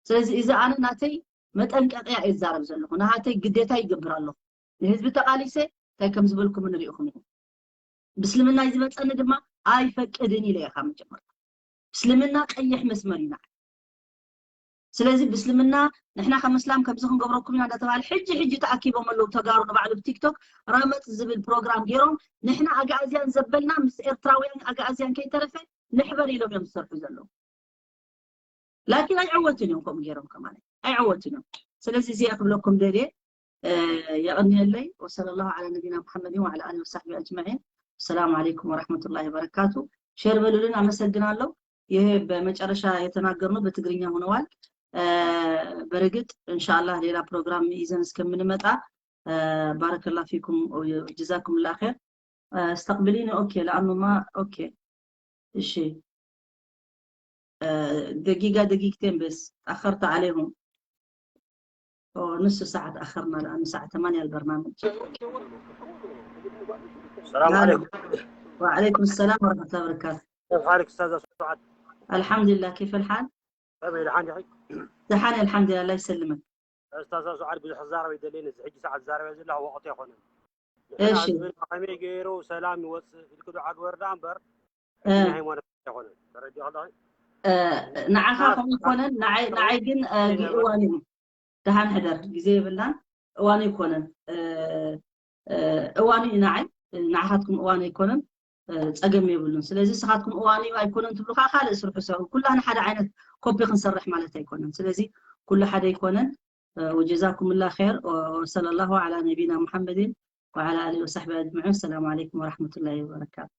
ስለዚ እዚ ኣነ ናተይ መጠንቀቅያ እየ ዝዛረብ ዘለኹ፣ ናሃተይ ግዴታ ይገብር ኣለኹ። ንህዝቢ ተቃሊሰ እንታይ ከም ዝበልኩም ንሪኢኹም ኢኹም። ብስልምና እዩ ዝመፀኒ ድማ ኣይፈቅድን ኢለ እየ ካብ መጀመርታ። እስልምና ቀይሕ መስመር እዩ ንዓይ። ስለዚ ብስልምና ንሕና ከም እስላም ከምዚ ክንገብረኩም ኢና እንዳተባሃለ ሕጂ ሕጂ ተኣኪቦም ኣለዉ ተጋሩ ንባዕሉ ብቲክቶክ ረመፅ ዝብል ፕሮግራም ገይሮም ንሕና ኣግኣዝያን ዘበልና ምስ ኤርትራውያን ኣግኣዝያን ከይተረፈ ንሕበር ኢሎም እዮም ዝሰርሑ ዘለዉ። ላኪን ኣይዕወትን እዮም ከምኡ ገይሮም ከማን ኣይዕወትን እዮም። ስለዚ እዚኣ ክብለኩም ደልየ የቐንየለይ። ወሰለ ላሁ ዓላ ነቢና ሙሐመድን ወዓላ ኣሊ ወሳሕቢ ኣጅማዒን። ሰላም ዓለይኩም ወረሕመቱላሂ ወበረካቱ። ሸር በሉልን። አመሰግናለሁ። ይሄ በመጨረሻ የተናገርነው በትግርኛ ሆነዋል። በርግጥ እንሻአላህ ሌላ ፕሮግራም ይዘን እስከምንመጣ ባረከላ ፊኩም ጀዛኩም ላ ር። استقبليني اوكي لانه ما اوكي. እሺ ደቂቃ ደቂቅቴን በስ ተኣኸርተ ዓለይሁም ንሱ ሰዓት ኣኸርና ለኣኑ ሰዓት ተማንያ البرنامج. السلام عليكم. وعليكم السلام ورحمة الله وبركاته. كيف حالك استاذ سعد؟ الحمد لله، كيف الحال؟ طيب الحال يا اخي. ደሓን الحمد لله، الله يسلمك. استاذ سعد ብዙሕ ክዛረብ ይደልየኒ እዚ ሕጂ ሰዓት ዛረበ ዘለኹ ወቕቱ ኣይኮነን። እሺ። ከመይ ገይሩ ሰላም ይወፅእ ኢልክ ዱዓ ግበር ዳ እምበር እ። ሃይማኖት ኣይኮነን። ተረዲኦ ኣለኺ? ንዓኻ ከምኡ ኣይኮነን፣ ንዓይ ግን እዋን እዩ። ደሓን ሕደር፣ ግዜ የብልናን። እዋን ኣይኮነን። እዋን እዩ ንዓይ፣ ንዓኻትኩም እዋን ኣይኮነን። ፀገም የብሉን። ስለዚ ንስኻትኩም እዋን እዩ ኣይኮነን ትብሉ ከዓ ካልእ ስርሑ ሰሩ። ኩላና ሓደ ዓይነት ኮፒ ክንሰርሕ ማለት ኣይኮነን። ስለዚ ኩሉ ሓደ ኣይኮነን። وجزاكم الله خير وصلى الله على نبينا محمد وعلى آله وصحبه أجمعين. السلام عليكم ورحمة الله وبركاته.